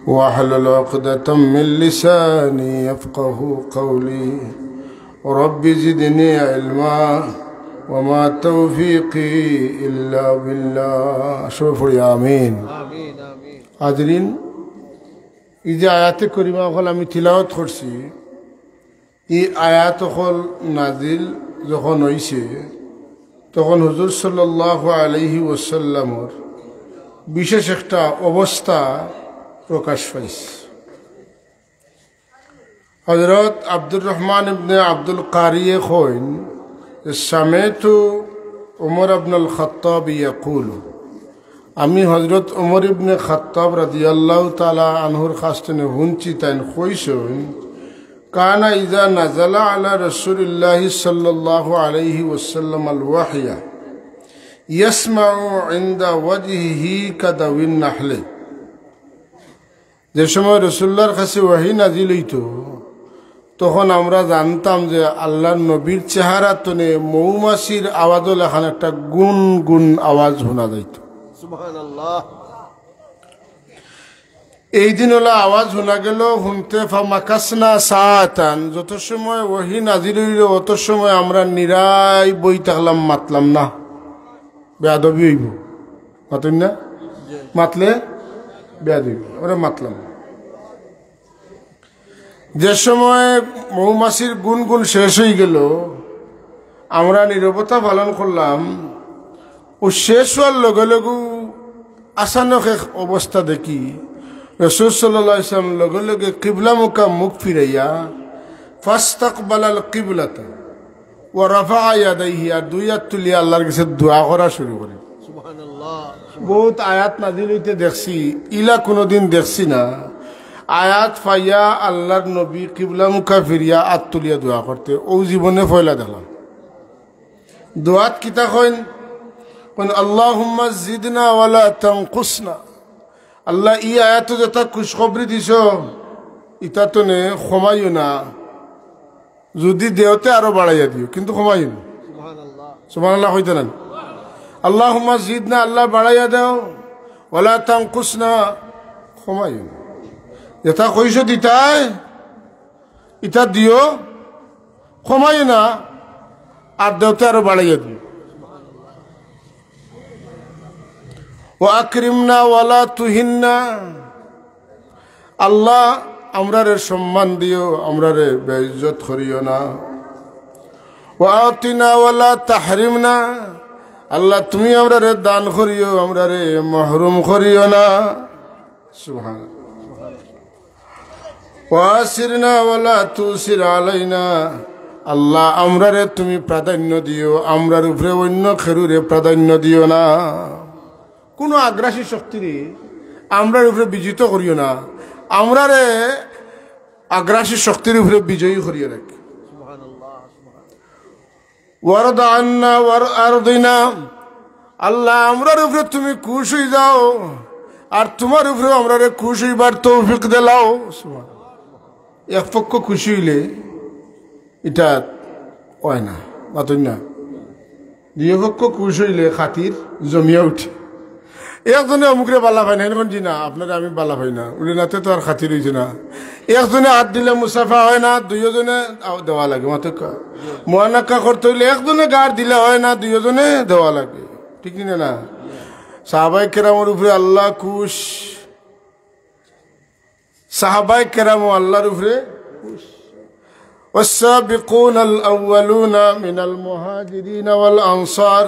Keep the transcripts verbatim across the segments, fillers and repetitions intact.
واحلل عقدة من لساني يفقهوا قولي. رب زدني علما وما توفيقي إلا بالله. সবে পড়ি আমিন। আমিন, আমিন। হাজিরিন, এই যে আয়াতে করিমা অকল আমি তিলাওয়াত করছি, এই আয়াত অকল নাজিল যখন অইছে, তখন হুজুর সাল্লাল্লাহু আলাইহি ওয়াসাল্লামর বিশেষ একটা অবস্থা প্রকাশ পাইছে। হযরত আব্দুর রহমান ইবনে আব্দুল কারিয়ে কইন যে, سمعت عمر بن الخطاب يقول, আমি হযরত ওমর ইবনে খাত্তাব রাদিয়াল্লাহু তাআলা আনহুর কাছ থনে হুনছি, তাইন কইছইন, كان إذا نزل على رسول الله صلى الله عليه وسلم الوحي يسمع عند وجهه كدو النحل. যে সময় রসুলুল্লাহর কাছে ওহী নাজিল অইতো, তখন আমরা জানতাম যে আল্লাহর নবীর চেহারা থনে মৌমাছির আওয়াজর লাখান একটা গুন গুন আওয়াজ হুনা যাইতো। সুবহানাল্লাহ। এই দিন অলা আওয়াজ হুনা গেল, হুনতে فمكثنا ساعة, যত সময় ওহী নাজিল অইলো, অত সময় আমরা নিরাই বই থাকলাম, মাতলাম না। বেয়াদবি অইবো, মাতইন না? মাতলে বেয়াদবি, আমরা মাতলাম না। যে সময় মৌমাছির গুন গুন শেষ অইগেল, আমরা নীরবতা পালন করলাম। ও শেষ অওয়ার লগে লগে আচানক এক অবস্থা দেখি, রসুল সাল্লাল্লাহু আলাইহি ওয়াসাল্লাম লগে লগে কিবলামুখা মুখ ফিরাইয়া فاستقبل القبلة ورفع يديه, আর দুই আত তুলিয়া আল্লাহর গেছে দোয়া করা শুরু করে। সুবহানাল্লাহ। বউত আয়াত নাজিল অইতে দেখছি, ইলা কুনুদিন দেখছি না। আয়াত পাইয়া আল্লাহর নবী কিবলামুখা ফিরিয়া আত তুলিয়া দোয়া করতে, অউ জীবনে পয়লা দেখলাম। দোয়াত কিতা কইন? কইন, اللهم زدنا ولا تنقصنا। আল্লাহ, ই আয়াতো যেতা খুশখবরি দিছো, ইতা থনে কমাইও না। যুদি দেও তে আরো বাড়াইয়া দিও, কিন্তু কমাইও না। সুবহানাল্লাহ। সুবহানাল্লাহ কইতা নানি? اللهم زدنا, আল্লাহ বাড়াইয়া দেও, ولا تنقصنا, কমাইও না। যেতা কইছো দিতায়, ইতা দিও, কমাইও না, আর দেও তে আরো বাড়াইয়া দিও। وأكرمنا ولا تهنا। আল্লাহ, আমরারে সম্মান দিও, আমরারে বেইজ্জত করিও না। وأعطنا ولا تحرمنا। আল্লাহ, তুমি আমরারে দান করিও, আমরারে মাহরুম করিও না। সুবহান। وآثرنا ولا تؤثر علينا। আল্লাহ, আমরারে তুমি প্রাধান্য দিও, আমরার উপরে অইন্য কেউরে প্রাধান্য দিও না। কুনু আগ্রাসী শক্তিরে আমরার উপরে বিজিত করিও না, আমরারে আগ্রাসী শক্তির উপরে বিজয়ী করিয়া রাখো। وارض عنا وارضنا। আল্লাহ, আমরার উপরে তুমি খুশ অই যাও, আর তুমার উপরেও আমরারে খুশ অইবার তৌফিক দিলাও। এক পক্ষ খুশি অইলে ইটা অয় না, মাতইন না। দুইও পক্ষ খুশ অইলে খাতির জমিয়া উঠে। একজনে অমুকরে বালা পায় না, অখন জি না, আপনারে আমি বালা পাই না, উনি নাতে তো আর খাতির অইছে না। একজনে আত দিলে মুসাফা অয় না, দুইওজনে আ-, দেওয়া লাগে। মাতইন না? মুআনাকা করতে অইলে একজনে গার দিলে অয় না, দুইওজনে দেওয়া লাগে। ঠিক নি না? সাহাবায়ে কেরামর উপরে আল্লাহ খুশ। সাহাবায়ে কেরামও আল্লাহর উপরে খুশ। والسابقون الأولون من المهاجرين والأنصار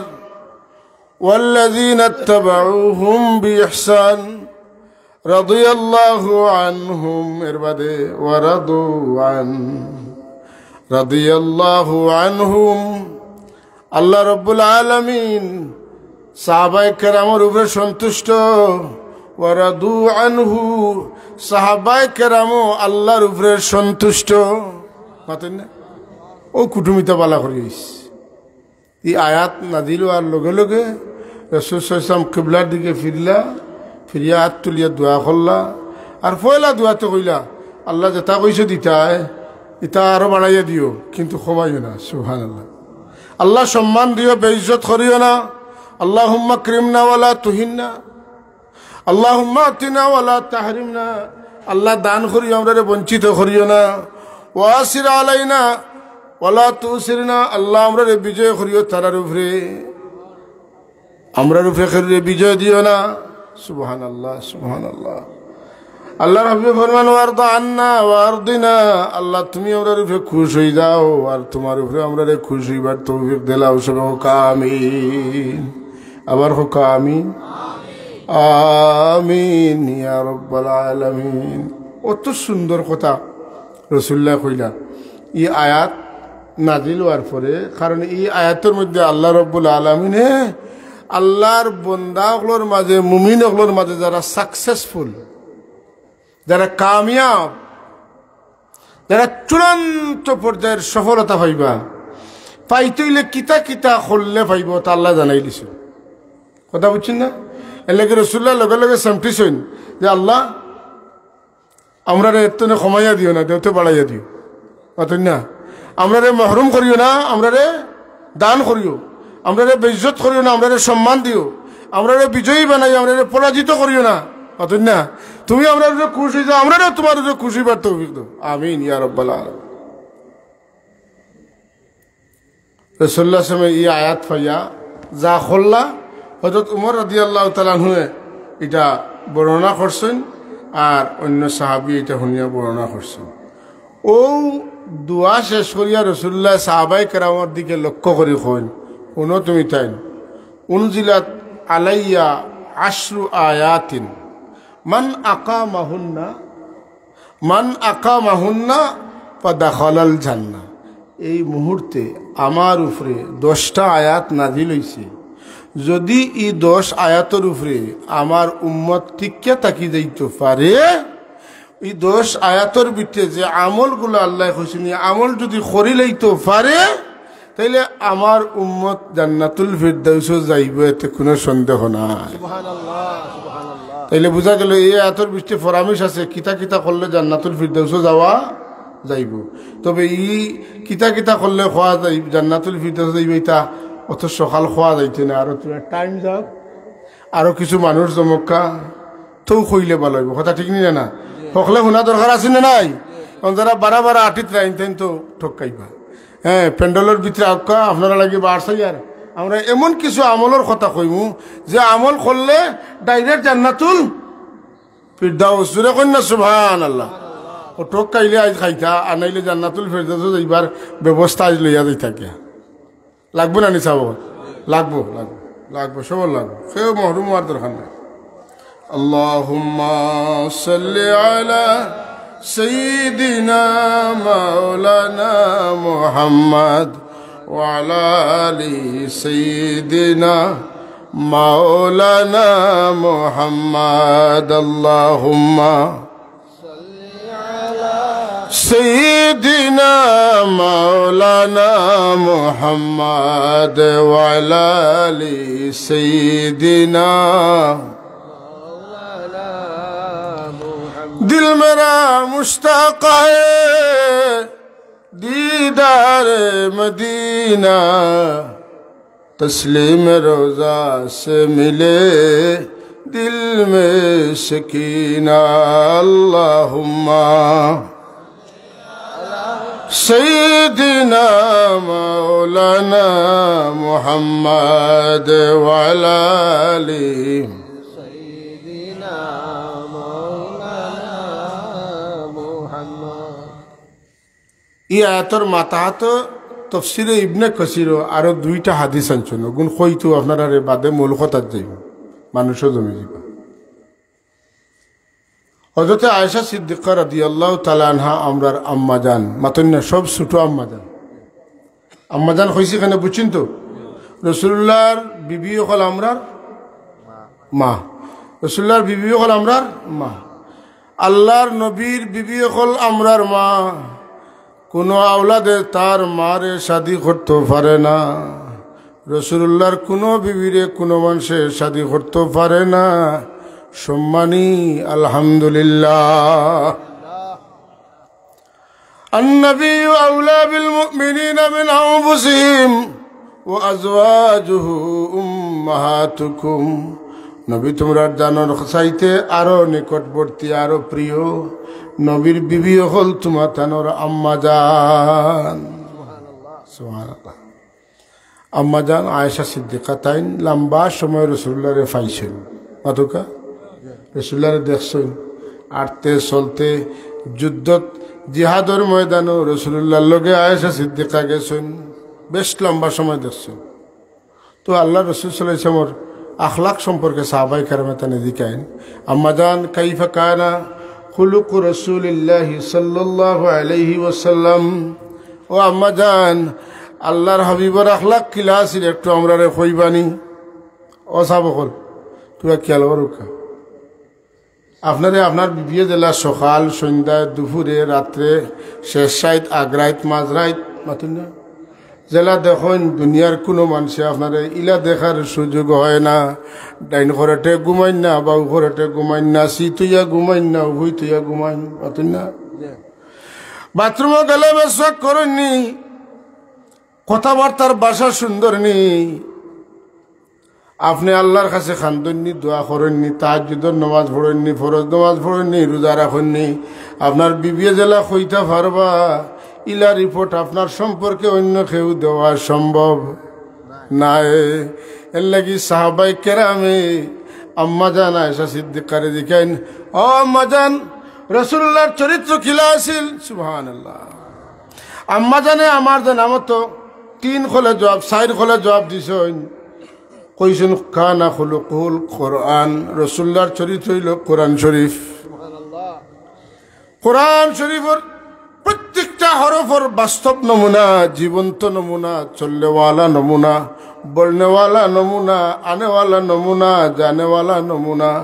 والذين اتبعوهم بإحسان رضي الله عنهم, এর বাদে ورضوا عنه رضي الله عنهم। আল্লাহ রব্বুল আলামিন সাহাবায়ে কেরামর উপরে সন্তুষ্ট, ورضوا عنه, সাহাবায়ে কেরামও আল্লাহর উপরে সন্তুষ্ট। মাতইন না? অউ কুটুমিতা বালা করি অইছে। ই আয়াত নাজিল অওয়ার লগে লগে রাসূল সাল্লাল্লাহু আলাইহি ওয়াসাল্লাম কিবলার দিকে ফিরলা, ফিরিয়া আত তুলিয়া দোয়া করলা। আর পয়লা দোয়াতে কইলা, আল্লাহ, যেতা কইছো দিতায়, ইতা আরো বাড়াইয়া দিও, কিন্তু কমাইও না। সুবহানাল্লাহ। আল্লাহ, সম্মান দিও, বেইজ্জত করিও না। اللهم أكرمنا ولا تهنا। اللهم أعطنا ولا تحرمنا। আল্লাহ, দান করিও, আমরারে বঞ্চিত করিও না। ওয়াসির আলাইনা ওয়ালা তুসিরনা, আল্লাহ, আমরারে বিজয় করিও তারার উপরে, আমরার উপরে কেউরে বিজয় দিও না। সুবহানাল্লাহ, সুবহানাল্লাহ। আল্লাহর হাবিবে ফরমান, "ওয়ারদা আন্না ওয়ারদিনা", আল্লাহ, তুমি আমরার উপরে খুশ অই যাও, আর তুমার উপরে আমরারে খুশ অইবার তৌফিক দিলাও। সবে কউক্কা আমিন। আবার কউক্কা আমিন। আমিন ইয়া রাব্বাল আলামিন। অত সুন্দর কথা রাসুলুল্লায় কইলা ই আয়াত নাজিল অওয়ার পরে, কারণ ই আয়াতর মধ্যে আল্লাহ রাব্বুল আলামিনে আল্লাহর বন্দা অকলর মাঝে, মুমিন অকলর মাঝে যারা successful, যারা কামিয়াব, যারা চূড়ান্ত পর্যায়ের সফলতা পাইবা, পাইতে অইলে কিতা কিতা করলে পাইবা, তা আল্লায় জানাই দিছইন। কথা বুঝছইন না? এরলাগি রাসুলুল্লায় লগে লগে সামটিছইন যে, "আল্লাহ, আমরারে এর তনে কমাইয়া দিও না, দেওতে বাড়াইয়া দিও।" মাতইন না? "আমরারে মাহরুম করিও না, আমরারে দান করিও, আমরারে বেইজ্জত করিও না, আমরারে সম্মান দিও, আমরারে বিজয়ী বানাইও, আমরারে পরাজিত করিও না।" মাতইন না? "তুমি আমরার উপরে খুশ অই যাও, আমরারেও তুমার উপরে খুশ অইবার তৌফিক দেও।" আমিন ইয়া রাব্বাল আলামিন। রাসুলুল্লাহ সাল্লাল্লাহু আলাইহি ওয়াসাল্লামে ই আয়াত পাইয়া যা করলা, হযরত উমর রাদিয়াল্লাহু তাআলা আনহুয়ে ইটা বর্ণনা করছইন, আর অইন্য সাহাবী ইটা হুনিয়া বর্ণনা করছইন। অউ দোয়া শেষ করিয়া রাসুলুল্লায় সাহাবায়ে কেরামর দিকে লক্ষ্য করি কইন, "হুনো তুমি তাইন, উনজিলাত আলাইয়া আশরু আয়াতিন, মান আকামাহুন্না, মান আকামাহুন্না ফাদাখালাল জান্নাহ।" এই মুহূর্তে আমার উপরে দশটা আয়াত নাজিল অইছে। যদি ই দশ আয়াতর উপরে আমার উম্মত টিকিয়া থাকি যাইতো পারে, ই দশ আয়াতর ভিতরে যে আমলগুলা আল্লায় কইছইন, ই আমল যদি করি লইতো পারে, তাইলে আমার উম্মত জান্নাতুল ফিরদাউসো যাইবো, এতে কুনু সন্দেহ নাই। সুবহানাল্লাহ, সুবহানাল্লাহ। তাইলে বুঝা গেল, এই আয়াতর ভিতরে ফরমাইশ আছে, কিতা কিতা করলে জান্নাতুল ফিরদাউসো যাওয়া যাইবো। তবে ই কিতা কিতা করলে কওয়া যাই, জান্নাতুল ফিরদাউসো যাইবো, ইতা অত সকাল কওয়া যাইতো না, আরো তুমার time যাউক, আরো কিছু মানুষ জমউক্কা, তেউ কইলে ভালা অইবো। কথা ঠিক নি না? হকলে হুনা দরকার আছে না নাই? কারণ যারা বারা বারা আটিত রাইন, তাইন তো ঠকাইবা। হ্যাঁ, প্যান্ডেলর ভিতরে আউক্কা, আপনারার লাগি বার চাইয়ার। আমরা এমন কিছু আমলর কথা কইমু, যে আমল করলে direct জান্নাতুল ফিরদাউস। জোরে কইন না সুবহানাল্লাহ। অউ ঠকাইলে আইজ খাইতা, আর নাইলে জান্নাতুল ফিরদাউসো যাইবার ব্যবস্থা আইজ লইয়া যাইতা গিয়া। লাগবো না নি সাব? লাগবো, লাগবো, লাগবো, সবর লাগবো। কেউ মাহরুম অওয়ার দরকার নাই। اللهم صل على سيدنا مولانا محمد وعلى آل سيدنا مولانا محمد. اللهم سيدنا مولانا محمد وعلى آل سيدنا. دل میرا مشتاق ہے دیدار مدینہ، تسلیم روضہ سے ملے دل میں سکینہ. اللهم سيدنا مولانا محمد وعلى آل سيدنا مولانا محمد. ই আয়াতর মাতাহাত তফসিরে ইবনে কাসিরো আরো দুইটা হাদিস আনছইন, অগুন কইতু আপনারারে বাদে মূল কথাত যাইমু, মানুষও জমি দিবা। হযরতে আয়েশা সিদ্দিকা রাদিয়াল্লাহু তাআলা আনহা আমরার আম্মাজান, মাতইন না, সব ছোট আম্মাজান। আম্মাজান কইছি কেনে বুঝছইন তো? রাসুলুল্লাহর বিবি অকল আমরার মা, রাসুলুল্লাহর বিবি অকল আমরার মা, আল্লাহর নবীর বিবি অকল আমরার মা। কুনু আওলাদে তার মারে শাদি করতো পারে না। রাসুলুল্লাহর কুনু বিবিরে কুনু মানষে শাদি করতো পারে না। সম্মানী, আলহামদুলিল্লাহ। النبي أولى بالمؤمنين من أنفسهم وأزواجه أمهاتكم নবী তুমরার জানর চাইতে আরো নিকটবর্তী, আরো প্রিয়। নবীর বিবি অকল তুমাতানর আম্মাজান। সুবহানাল্লাহ। আম্মাজান আয়েশা সিদ্দিকা তাইন লম্বা সময় রসুলুল্লাহরে পাইছইন। মাতুক্কা? রসুলুল্লাহরে দেখছইন। আটতে চলতে যুদ্ধত জিহাদর ময়দানো রসুলুল্লাহর লগে আয়েশা সিদ্দিকা গেছইন। বেশ লম্বা সময় দেখছইন। তো আল্লাহর রসুল সাল্লাল্লাহু আলাইহি ওয়াসাল্লামর আখলাক সম্পর্কে সাহাবায়ে কেরামে তানে জিকাইন, "আম্মাজান, কাইফা কানা খুলুকু রাসূলিল্লাহি সাল্লাল্লাহু আলাইহি ওয়াসাল্লাম?" ও আম্মাজান, আল্লাহর হাবিবর আখলাক কিলা আছিল, একটু আমরারে কইবানি? ও সাহাবা অকল, তুমরা খিয়াল করউক্কা। আপনারে আপনার বিবিয়ে যেলা সকাল, সন্ধ্যায়, দুপুরে, রাত্রে, শেষ রাইত, আগ রাইত, মাঝ রাইত, মাতুন না? যেলা দেখইন, দুনিয়ার কুনু মানষে আপনারে ইলা দেখার সুযোগ হয় না। ডাইন খরেটে ঘুমাইন না, বাউ খরেটে ঘুমাইন না, সিত অইয়া ঘুমাইন না, উভয় তইয়া ঘুমাইন, মাতুন না? বাথরুমো গেলে মেসওয়াক করইন নি, কথাবার্তার ভাষা সুন্দর নি, আপনে আল্লাহর কাছে কান্দইন নি, দোয়া করইন নি, তাহাজ্জুদর নামাজ পড়ইন নি, ফরজ নামাজ পড়ইন নি, রোজা রাখইন নি, আপনার বিবিয়ে যেলা কইতা পারবা, ইলা রিপোর্ট আপনার সম্পর্কে অইন্য কেউ দেওয়া সম্ভব নায়। এরলাগি সাহাবায়ে কেরামে আম্মাজান আয়েশা সিদ্দিকারে জিকাইন, "ও আম্মাজান, রাসূলুল্লাহর চরিত্র কিলা আছিল?" সুবহানাল্লাহ। আম্মাজানে আমার জানা মতো তিন কলে জবাব, চাইর কলে জবাব দিছইন। কইছইন, "কানা খুলুকুহুল কোরআন", রাসূলুল্লাহর চরিত্র অইলো কোরআন শরীফ। কোরআন শরীফর প্রত্যেকটা হরফর বাস্তব নমুনা, জীবন্ত নমুনা, চলনেওয়ালা নমুনা, বলনেওয়ালা নমুনা, আনেওয়ালা নমুনা, জানেওয়ালা নমুনা,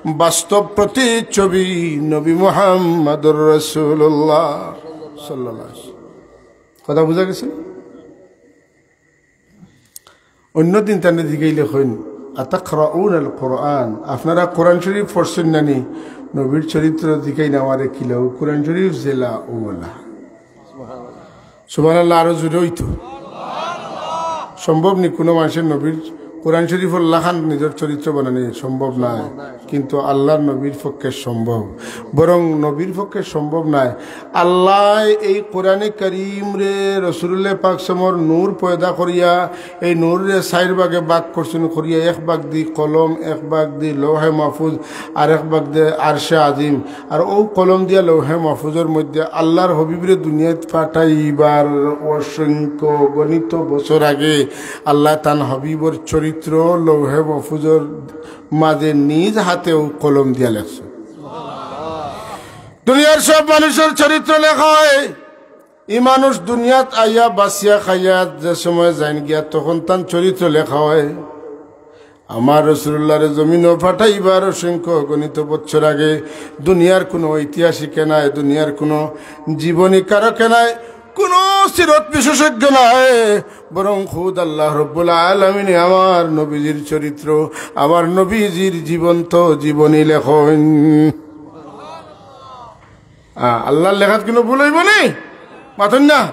বাস্তব প্রতিচ্ছবি নবী মুহাম্মদুর রাসূলুল্লাহ সাল্লাল্লাহু আলাইহি ওয়াসাল্লাম। কথা বুঝা গেছে? অইন্য দিন তানে জিকাইলে কইন, "আতাকরাউনাল কোরআন?" আপনারা কোরআন শরীফ পড়ছইন না নি? নবীর চরিত্র জিকাইন আমারে কিলা, কোরআন শরীফ যেলা অউ অলা। সুবহানাল্লাহ, আরো জোরে অইতো। সম্ভব নি কুনু মানষে নবীর কোরআন শরীফর লাখান নিজর চরিত্র বানানি? সম্ভব নায়। কিন্তু আল্লাহর নবীর পক্ষে সম্ভব, বরং নবীর পক্ষে সম্ভব নায়। আল্লায় এই কোরআনে করিমরে রসুলুল্লাহ পাক সমর নূর পয়দা করিয়া এই নূররে চাইর ভাগে ভাগ করছইন করিয়া, এক ভাগ দি কলম, এক ভাগ দি লৌহে মাহফুজ, আর এক ভাগ দি আরশে আজিম। আর অউ কলম দিয়া লৌহে মাহফুজর মধ্যে আল্লাহর হাবিবরে দুনিয়াত পাঠাইবার অসংখ্য গণিত বছর আগে আল্লায় তান হাবিবর চরিত্র লৌহে মাহফুজর মাঝে নিজ হাতে অউ কলম দিয়া লেখছইন। দুনিয়ার সব মানুষর চরিত্র লেখা হয়। ই মানুষ দুনিয়াত আইয়া বাঁচিয়া খাইয়া যে সময় যাইন গিয়া, তখন তান চরিত্র লেখা হয়। আমার রসুলুল্লাহরে জমিনো পাঠাইবার অসংখ্য গণিত বৎসর আগে দুনিয়ার কুনু ঐতিহাসিকে নায়, দুনিয়ার কুনু জীবনীকারকে নায়, কুনু সিরত বিশেষজ্ঞ নায়, বরং খুদ আল্লাহ রব্বুল আলামিনে আমার নবীজির চরিত্র, আমার নবীজির জীবন্ত জীবনী লেখইন। আ, আল্লাহর লেখাত কুনু ভুল অইবো নি? মাতইন না?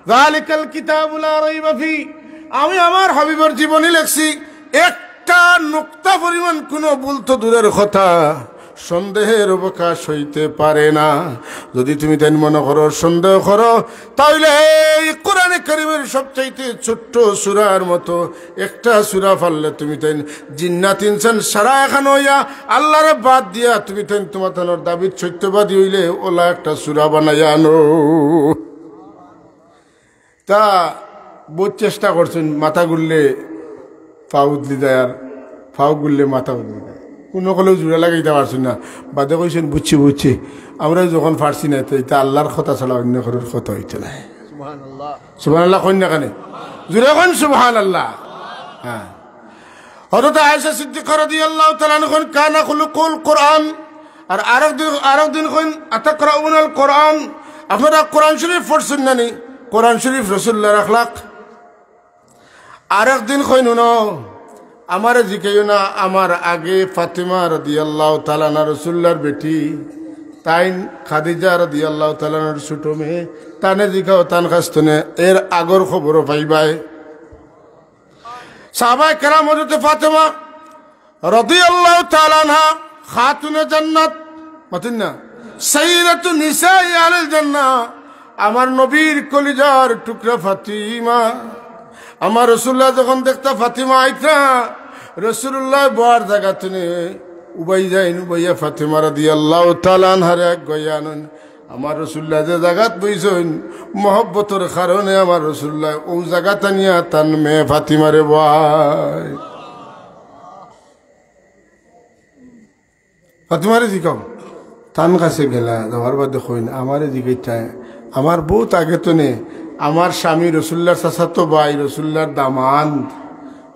যালিকাল কিতাবু লা রাইবা ফি। আমি আমার হাবিবর জীবনী লেখছি, একটা নুক্তা পরিমাণ কুনু ভুল তো দূরের কথা, সন্দেহের অবকাশ হইতে পারে না। যদি তুমি তাইন মনে করো, সন্দেহ করো, তাইলে এই কোরআনে কারীমের সবচাইতে ছোট্ট সূরার মতো একটা সূরা পারলে তুমি তাইন জিন্নাত ইনসান সারা একখান অইয়া আল্লাহরে বাদ দিয়া তুমি তাইন তুমার তানর দাবিত সত্যবাদী অইলে অলা একটা সূরা বানাইয়া আনো। তা বউত চেষ্টা করছইন, মাথা ঘুরলে পাও উদলি যায়, আর পাও ঘুরলে মাথা উদলি যায়। কুনু অকলেউ জুড়া লাগাইতা পারছইন না। বাদে কইছইন, "বুঝছি, বুঝছি, আমরা যখন পারছি না, তো ইটা আল্লাহর কথা ছাড়া অইন্য কারোর কথা অইতো নায়।" সুবহানাল্লাহ। সুবহানাল্লাহ কইন না কেনে? জুরে কইন সুবহানাল্লাহ। হ্যাঁ। হযরত আয়েশা সিদ্দিকা রাদিয়াল্লাহু তাআলা আনহা কইন, "কানা খুলুকুল কোরআন।" আর আরক দিন, আরক দিন কইন, "আতাকরাউনাল কোরআন?" আপনারা কোরআন শরীফ পড়ছইন না নি? কোরআন শরীফ রাসুলুল্লাহর আখলাক। আরক দিন কইন, "হুনো, আমারে জিকাইও না, আমার আগে ফাতেমা রাদিয়াল্লাহু তাআলা আনহা রাসুলুল্লাহর বেটি, তাইন খাদিজা রাদিয়াল্লাহু তাআলা আনহার ছোট মেয়ে, তানে জিকাও, তান কাছ থনে এর আগর খবরও পাইবায়।" সাহাবায়ে কেরাম হযরতে ফাতেমা রাদিয়াল্লাহু তাআলা আনহা, খাতুনে জান্নাত, মাতইন না, সাইয়্যিদাতু নিসাই আহলিল জান্নাহ, আমার নবীর কলিজার টুকরা ফাতিমা। আমার রাসুলুল্লাহ যখন দেখতা ফাতিমা আইতা, রাসুলুল্লাহ বওয়ার জাগা থনে উবাই যাইন, উবাইয়া ফাতিমা রাদিয়াল্লাহু তাআলা আনহারে আগুয়াইয়া আনইন। আমার রাসুলুল্লাহ যে জাগাত বইছইন, মহব্বতর কারণে আমার রাসুলুল্লাহ অউ জাগাত আনিয়া তান মেয়ে ফাতিমারে বওয়ায়। ফাতিমারে জিকাও। তান কাছে গেলা, যাওয়ার বাদে কইন, "আমারে জিকাইতায়, আমার বউত আগে থনে আমার স্বামী রাসুলুল্লাহর চাচাতো ভাই, রাসুলুল্লাহর দামান্দ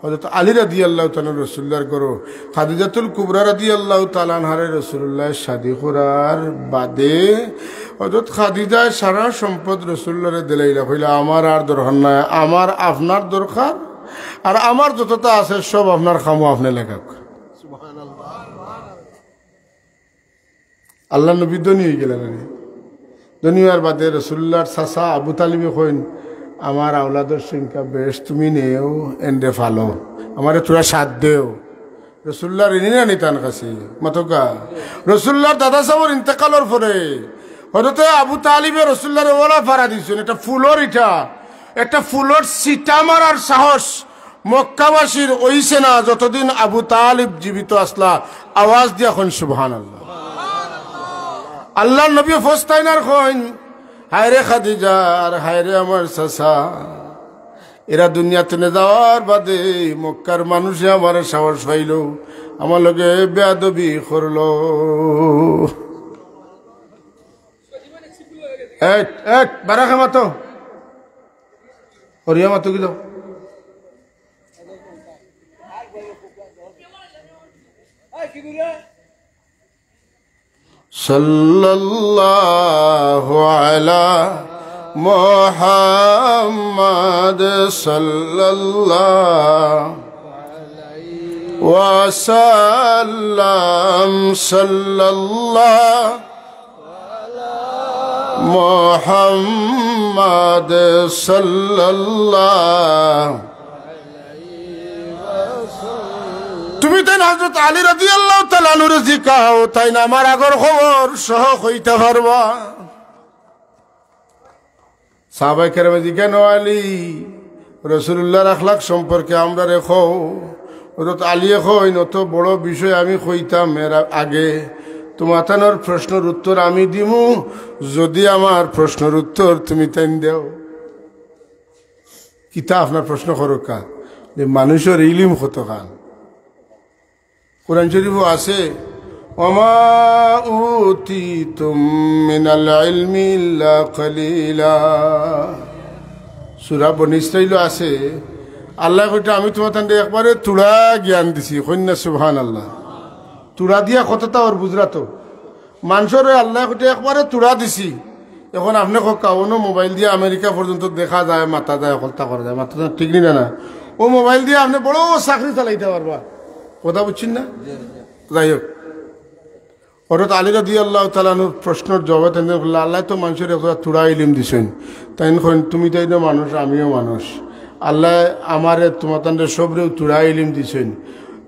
হযরত আলী রাদিয়াল্লাহু তাআলা আনহু রাসুলুল্লাহর ঘরো, খাদিজাতুল কুবরা রাদিয়াল্লাহু তাআলা আনহারে রাসুলুল্লাহ শাদী করার বাদে হযরত খাদিজায় সারা সম্পদ রাসুলুল্লাহরে দিলাইলা, কইলা, 'আমার আর দরকার নাই, আমার আপনার দরকার, আর আমার যততা আছে সব আপনার কামো আপনে লাগাউক।'" আল্লাহর নবী ধনী অইগেলা না নি? ধনী অওয়ার বাদে রাসুলুল্লাহর চাচা আবু তালিবে কইন, "আমার আওলাদর সংখ্যা বেশ, তুমি নেও, এনরে ফালো, আমারে থুড়া সাথ দেও।" রাসুলুল্লাহর ঋণী না নি তান কাছে? মাতউক্কা। রাসুলুল্লাহর দাদা সাবর ইন্তেকালর পরে হযরতে আবু তালিবে রাসুলুল্লাহরে অলা ফারা দিছইন, একটা ফুলর ইটা, একটা ফুলর ছিটা মারার সাহস মক্কাবাসীর অইছে না যতদিন আবু তালিব জীবিত আছলা। আওয়াজ দিয়া কইন সুবহানাল্লাহ। আল্লাহর নবী ফস্তাইন আর কইন, "হায়রে খাদিজা, আর হায়রে আমার চাচা, এরা দুনিয়া থনে যাওয়ার বাদে মক্কার মানুষে আমারে সাহস পাইলো, আমার লগে বেয়াদবি করলো।" এক, এক, বারাকে মাতো। হরিয়া মাতো কি দাও? صلى الله على محمد صلى الله وسلم، صلى الله محمد صلى الله। তুমি তাইন হযরত আলী রাদিয়াল্লাহু তাআলা আনহুরে জিকাও, তাইন আমার আগর খবর সহ কইতা পারবা। সাহাবায়ে কেরামে জিকাইন, "ও আলী, রাসুলুল্লাহর আখলাক সম্পর্কে আমরারে কও।" হযরত আলীয়ে কইন, "অত বড় বিষয় আমি কইতাম এর আগে, তুমাতানর প্রশ্নর উত্তর আমি দিমু, যুদি আমার প্রশ্নর উত্তর তুমি তাইন দেও।" কিতা আপনার প্রশ্ন করউক্কা, যে মানুষর ইলিম কতখান? কোরআন শরীফো আছে, "ওমা উতিতুম মিনাল ইলমি ইল্লা কালিলা।" সূরা বনি ইসরাইলো আছে, আল্লায় কইতা, "আমি তুমাতানরে একবারে তুড়া জ্ঞান দিছি।" কইন না সুবহানাল্লাহ। তুড়া দিয়া কততা অর বুঝরা তো। মানষরে আল্লায় কইতা একবারে তুড়া দিছি। এখন আপনে কউক্কা, অনো মোবাইল দিয়া আমেরিকা পর্যন্ত দেখা যায়, মাতা যায়, হকলতা করা যায়, মাতা যায়, ঠিক নি না? না, অউ মোবাইল দিয়া আপনে বড় চাকরি চালাইতা পারবা, কথা বুঝছইন না? যাই হউক, হযরত আলী রাদিয়াল্লাহু তাআলা আনহুর প্রশ্নর জবাবে তাইন কইলা, "আল্লায় তো মানষরে একটা তুড়া ইলিম দিছইন।" তাইন কইন, "তুমি তাইনও মানুষ, আমিও মানুষ। আল্লায় আমারে, তুমাতানরে সবরেউ তুড়া ইলিম দিছইন।"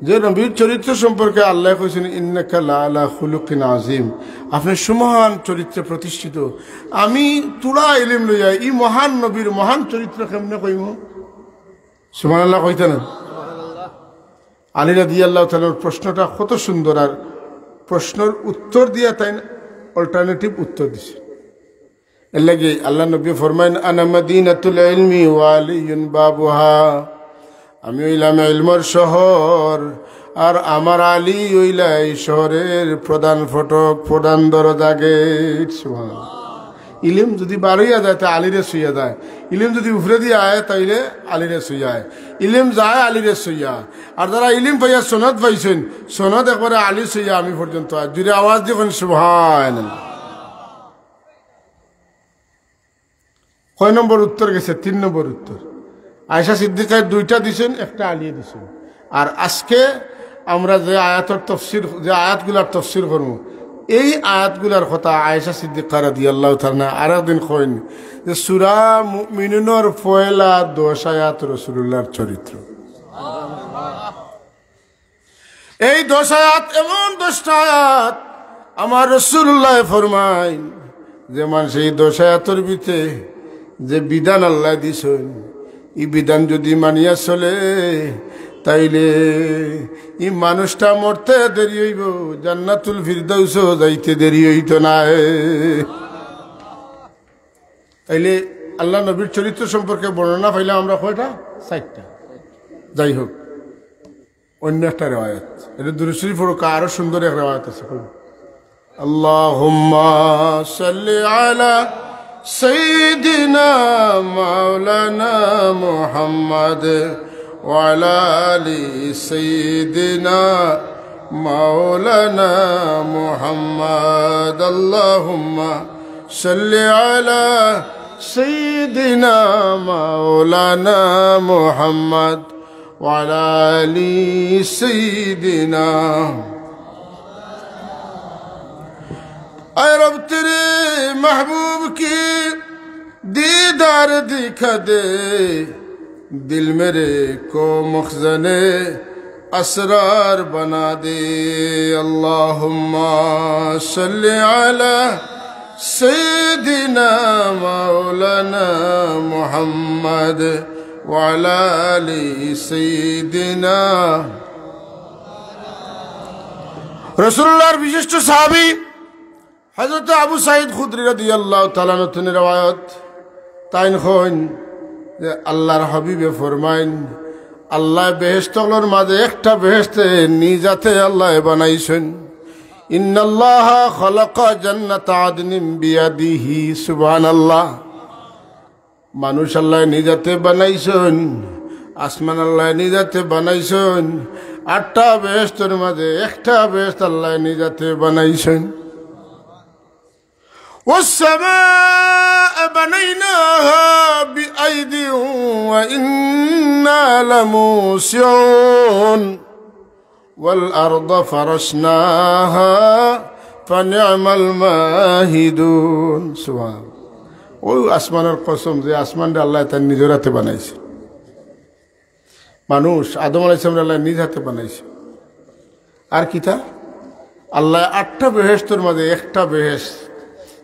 যে নবীর চরিত্র সম্পর্কে আল্লায় কইছইন, "ইন্নাকা লাআলা খুলুকিন আযীম", আপনে সুমহান চরিত্রে প্রতিষ্ঠিত। আমি তুড়া ইলিম লইয়া ই মহান নবীর মহান চরিত্র কেমনে কইমু? সুবহানাল্লাহ কইতা না? আলী রাদিয়াল্লাহু তাআলার প্রশ্নটা কত সুন্দর, আর প্রশ্নর উত্তর দিয়া তাইন alternative উত্তর দিছে। এরলাগি আল্লাহর নবী ফরমাইন, "আনা মাদিনাতুল ইলমি ওয়া আলিয়ুন বাবুহা।" আমি অইলাম ইলমর শহর, আর আমার আলী অইলা ই শহরের প্রধান ফটক, প্রধান দরজা, গেট। সুবহানাল্লাহ। ইলিম যুদি বারইয়া যায়, তে আলীরে ছুইয়া যায়। ইলিম যুদি উপরেদি আয়, তাইলে আলীরে ছুইয়া আয়। ইলিম যায় আলীরে ছুইয়া। আর যারা ইলিম পাইয়া সনদ পাইছইন, সনদ একবারে আলী ছুইয়া আমি পর্যন্ত আয়। জুরে আওয়াজ দি কইন, সুবহানাল্লাহ। কয় নম্বর উত্তর গেছে? তিন নম্বর উত্তর। আয়েশা সিদ্দিকায় দুইটা দিছইন, একটা আলীয়ে দিছইন। আর আজকে আমরা যে আয়াতর তফসির, যে আয়াতগুলার তফসির করমু, এই আয়াতগুলার কথা আয়েশা সিদ্দিকা রাদিয়াল্লাহু তাআলা আনহা আরেকদিন কইন যে সূরা মুমিনুনর পয়লা দশ আয়াত রাসূলুল্লাহর চরিত্র। এই দশ আয়াত এমন দশটা আয়াত, আমার রাসূলুল্লায় ফরমাইন যে মানষে এই দশ আয়াতর ভিতরে যে বিধান আল্লায় দিছইন, ই বিধান যুদি মানিয়া চলে, তাইলে ই মানুষটা মরতে দেরি অইবো, জান্নাতুল ফিরদাউসো যাইতে দেরি অইতো নায়। তাইলে আল্লার নবীর চরিত্র সম্পর্কে বর্ণনা পাইলাম আমরা কয়টা? চাইরটা। যাই হোক, অইন্য একটা রেওয়ায়াত, এটা দুরূদ শরীফ পড়ুক্কা, আরো সুন্দর এক রেওয়ায়াত আছে। اللهم صل على سيدنا مولانا محمد وعلى آل سيدنا مولانا محمد. اللهم صل على سيدنا مولانا محمد وعلى آل سيدنا. اے رب، تیرے محبوب کی دیدار دکھا دے، دل میرے کو مخزن اسرار بنا دے. اللهم صل على سيدنا مولانا محمد وعلى آل سيدنا. রাসূলুল্লাহর বিশিষ্ট সাহাবী হযরত আবু সাঈদ খুদরী রাদিয়াল্লাহু তাআলা আনহু থনে রেওয়ায়াত, তাইন কইন যে আল্লার হাবিবে ফরমাইন, আল্লায় বেহেশত অকলর মাঝে একটা বেহেশতে নিজ হাতে আল্লায় বানাইছইন। إن الله خلق جنة عدن بيده. সুবহানাল্লাহ। মানুষ আল্লায় নিজ হাতে বানাইছইন, আসমান আল্লায় নিজ হাতে বানাইছইন, আটটা বেহেশতর মাঝে একটা বেহেশত আল্লায় নিজ হাতে বানাইছইন। والسماء بنيناها بأيد وإنا لموسعون. والأرض فرشناها فنعم الماهدون. সুবহানাল্লাহ। ওই আসমানর কসম, যে আসমানরে আল্লায় তান নিজর হাতে বানাইছে। মানুষ আদম আলাইহিস সালামরে আল্লায় নিজ হাতে বানাইছে। আর কিতা? আল্লায় আটটা বেহেশতর মাঝে একটা বেহেশত,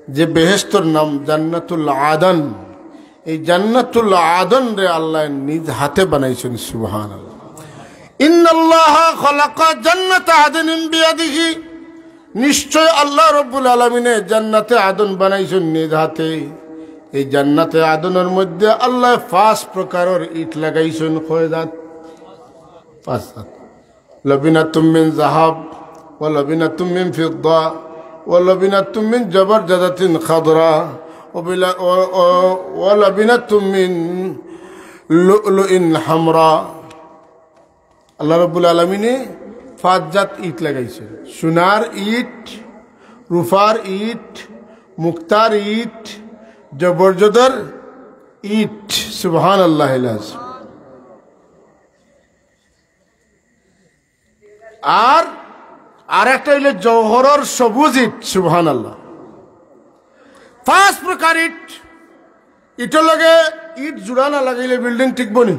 যে বেহেশতর নাম জান্নাতুল আদন, এই জান্নাতুল আদনরে আল্লায় নিজ হাতে বানাইছইন। সুবহানাল্লাহ। إن الله خلق جنة عدن بيده. নিশ্চয় আল্লাহ রব্বুল আলামিনে জান্নাতে আদন বানাইছইন নিজ হাতে। এই জান্নাতে আদনর মধ্যে আল্লায় পাঁচ প্রকারর ইট লাগাইছইন। কয় জাত? পাঁচ জাত। لبنة من ذهب ولبنة من فضة ولبنة من زبرجدة خضراء وبلا-، و-، و-، ولبنة من لؤلؤ حمراء. আল্লাহ রব্বুল আলামিনে পাঁচ জাত ইট লাগাইছে। সোনার ইট, রূপার ইট, মুক্তার ইট, জবরজদর ইট। সুবহানাল্লাহিল আযীম। আর, আর একটা অইলো জওহরর সবুজ ইট। সুবহানাল্লাহ। পাঁচ প্রকার ইট। ইটর লগে ইট জুড়া না লাগাইলে building টিকবো নি?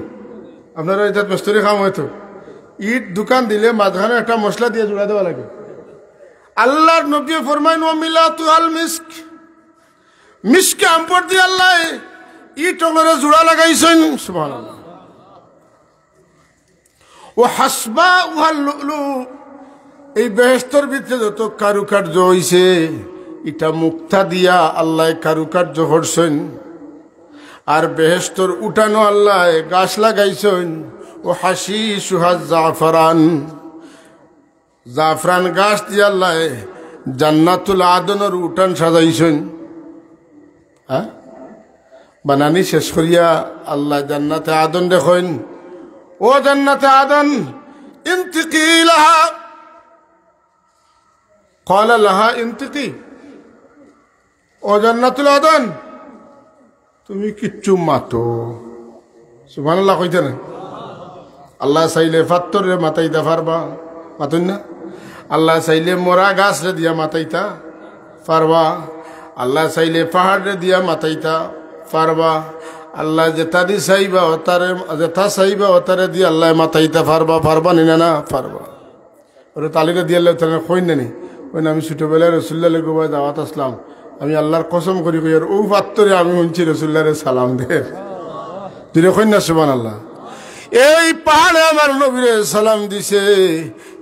আপনারা ইটাত মিস্ত্রি কাম অইতো। ইট দোকান দিলে মাঝখানো একটা মশলা দিয়া জুড়া দেওয়া লাগে। আল্লাহর নবী ফরমাইন, "ওয়া মিলাতুহাল মিস্ক।" মিস্কে আম্বর দিয়া আল্লায় ইট অকলরে জুড়া লাগাইছইন। সুবহানাল্লাহ। "ওয়া হাসবাউহাল লুলু।" এই বেহেশতর ভিতরে যত কারুকার্য অইছে, ইটা মুক্তা দিয়া আল্লায় কারুকার্য করছইন। আর বেহেশতর উঠানো আল্লায় গাছ লাগাইছইন। "ওয়া হাশিশুহা জাফরান।" জাফরান গাছ দিয়া আল্লায় জান্নাতুল আদনর উঠান সাজাইছইন। হ্যাঁ? বানানি শেষ করিয়া আল্লায় জান্নাতে আদনরে কইন, "ও জান্নাতে আদন, ইনতিকি লাহা।" ক্বালা লাহা ইনতিকি। ও জান্নাতুল আদন, তুমি কিচ্ছু মাতো। সুবহানাল্লাহ কইতা না? আল্লায় চাইলে পাত্থররে মাতাইতা পারবা, মাতইন না? আল্লায় চাইলে মরা গাছরে দিয়া মাতাইতা পারবা। আল্লায় চাইলে পাহাড়রে দিয়া মাতাইতা পারবা। আল্লায় যেতাদি চাইবা অতারে, যেতা চাইবা অতারে দিয়া আল্লায় মাতাইতা পারবা, পারবা নি না? না, পারবা। হযরত আলী রাদিয়াল্লাহু তাআলা আনহু কইন না নি? কইন, "আমি ছোটবেলায় রাসূলুল্লাহর লগে দাওয়াত আছলাম, আমি আল্লাহর কসম করি কইয়ার অউ পাত্থরে আমি হুনছি রাসূলুল্লাহরে সালাম দের।" জোরে কইন না সুবহানাল্লাহ। এই পাহাড়ে আমার নবীরে সালাম দিছে,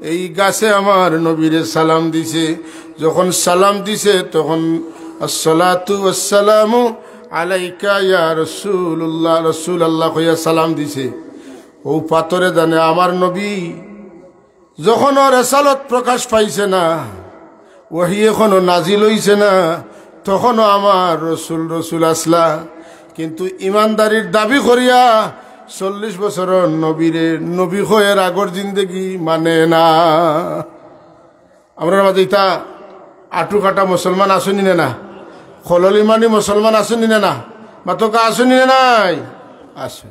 এই গাছে আমার নবীরে সালাম দিছে। যখন সালাম দিছে তখন, "আসসালাতু ওয়াসসালামু আলাইকা ইয়া রাসূলুল্লাহ, রাসূলুল্লাহ" কইয়া সালাম দিছে। অউ পাথরে জানে আমার নবী যখনও রেসালত প্রকাশ পাইছে না, ওহী এখনো নাজিল অইছে না, তখনও আমার রসুল রসুল আছলা। কিন্তু ইমানদারির দাবি করিয়া চল্লিশ বছরর নবীরে নবী কওয়ার আগর জিন্দেগি মানে না। আমরার মাঝে ইতা আটু কাটা মুসলমান আছইন নি না? খলল ইমানি মুসলমান আছইন নি না? মাতউক্কা, আছইন নি নাই? আছে।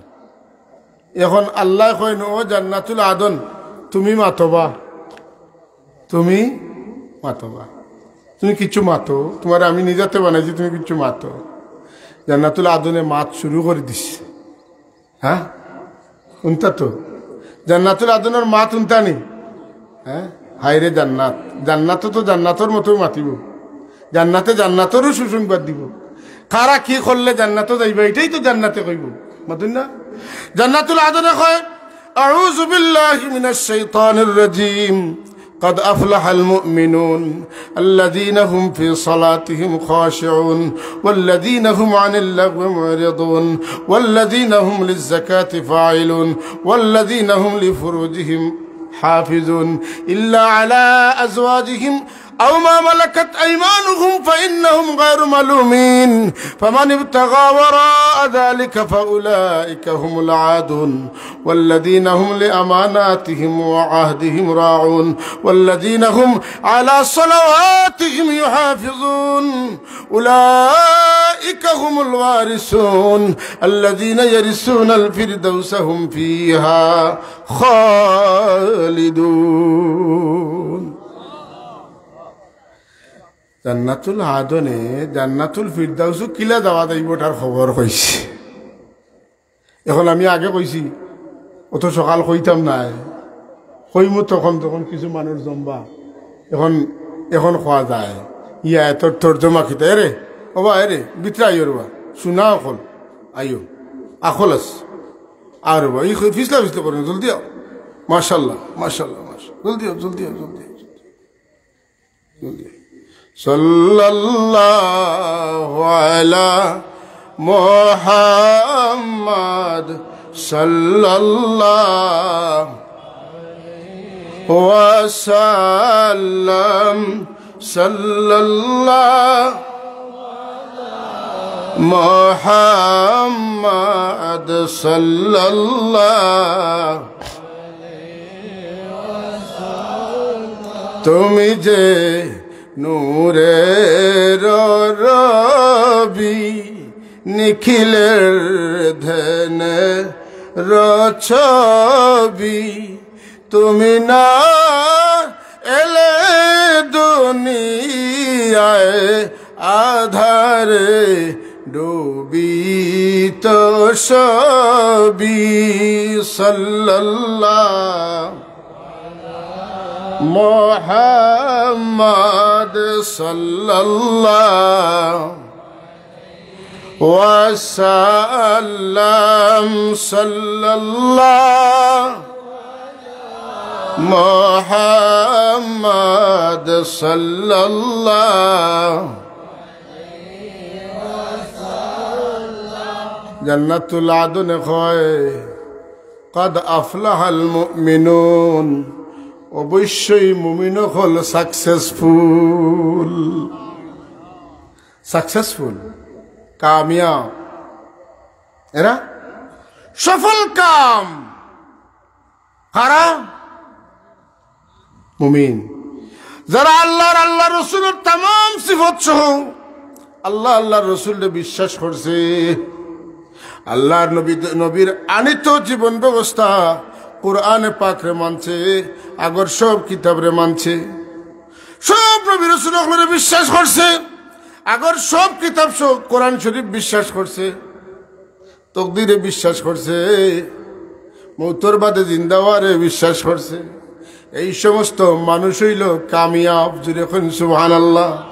এখন আল্লায় কইন, "ও জান্নাতুল আদন, তুমি মাতবা, তুমি মাতবা, তুমি কিচ্ছু মাতো, তুমারে আমি নিজাতে বানাইছি, তুমি কিচ্ছু মাতো।" জান্নাতুল আদনে মাত শুরু করি দিছে। হ্যাঁ, হুনতা তো। জান্নাতুল আদনর মাত হুনতা নি? হ্যাঁ, হায়রে জান্নাত, জান্নাতো তো জান্নাতর মতোউ মাতিবো, জান্নাতে জান্নাতরউ সুসংবাদ দিবো। কারা কি করলে জান্নাতো যাইবা, ইটাউ তো জান্নাতে কইবো। মাতইন না? জান্নাতুল আদনে কয়, "আউযু বিল্লাহি মিনাশ শাইতানির রাজীম। قد أفلح المؤمنون الذين هم في صلاتهم خاشعون والذين هم عن اللغو معرضون والذين هم للزكاة فاعلون والذين هم لفروجهم حافظون إلا على أزواجهم أو ما ملكت أيمانهم فإنهم غير ملومين، فمن ابتغى وراء ذلك فأولئك هم العادون، والذين هم لأماناتهم وعهدهم راعون، والذين هم على صلواتهم يحافظون، أولئك هم الوارثون، الذين يرثون الفردوس هم فيها خالدون." জান্নাতুল আদনে জান্নাতুল ফিরদাউসো কিলা যাওয়া যাইবো, ইটার খবর কইছে। এখন আমি আগে কইছি, অত সকাল কইতাম নায়, কইমু তখন, তখন কিছু মানুষ জমবা। এখন, এখন কওয়া যায়, ই আয়াতর তর্জমা কিতা? এরে, ওবা, এরে, ভিতরে আইও রেবা, শুনা অকল, আইও, আখল আছে, আর বা, ই ফিসলা ফিসলা করইন, জলদি আও, মাশাআল্লাহ, মাশাআল্লাহ, মাশাআল্লাহ, জলদি আও, জলদি আও, জলদি আও। সাল্লাল্লাহু আলা মুহাম্মাদ, সাল্লাল্লাহু ওয়া সাল্লাম, সাল্লাল্লাহু মুহাম্মাদ, সাল্লাল্লাহু তুমি যে নূরের রবি, নিখিলের ধ্যানের ছবি, তুমি না এলে দুনিয়ায় আধারে ডুবিত সবই। সাল্লাল্লাহু মুহাম্মাদ, সাল্লাল্লাহু ওয়া সাল্লাম, সাল্লাল্লাহু মুহাম্মাদ, সাল্লাল্লাহু। জান্নাতুল আদনে কয়, "কাদ আফলাহাল মুমিনুন", অবশ্যই মুমিন অকল সাকসেসফুল। সাকসেসফুল, কামিয়াব, এরা সফল কাম। কারা? মুমিন। যারা আল্লাহর, আল্লাহর রসুলর তামাম সিফত সহ আল্লাহ, আল্লাহর রসুলরে বিশ্বাস করছে, আল্লাহর নবী, নবীর আনিত জীবন ব্যবস্থা, কোরআনে পাকরে মানছে, আগর সব কিতাবরে মানছে, সব নবী রসুল অকলরে বিশ্বাস করছে, আগর সব কিতাব সহ কোরআন শরীফ বিশ্বাস করছে, তকদিরে বিশ্বাস করছে, মৌতর বাদে জিন্দা অওয়ারে বিশ্বাস করছে, এই সমস্ত মানুষ অইলো কামিয়াব। জুরে কইন সুবহানাল্লাহ।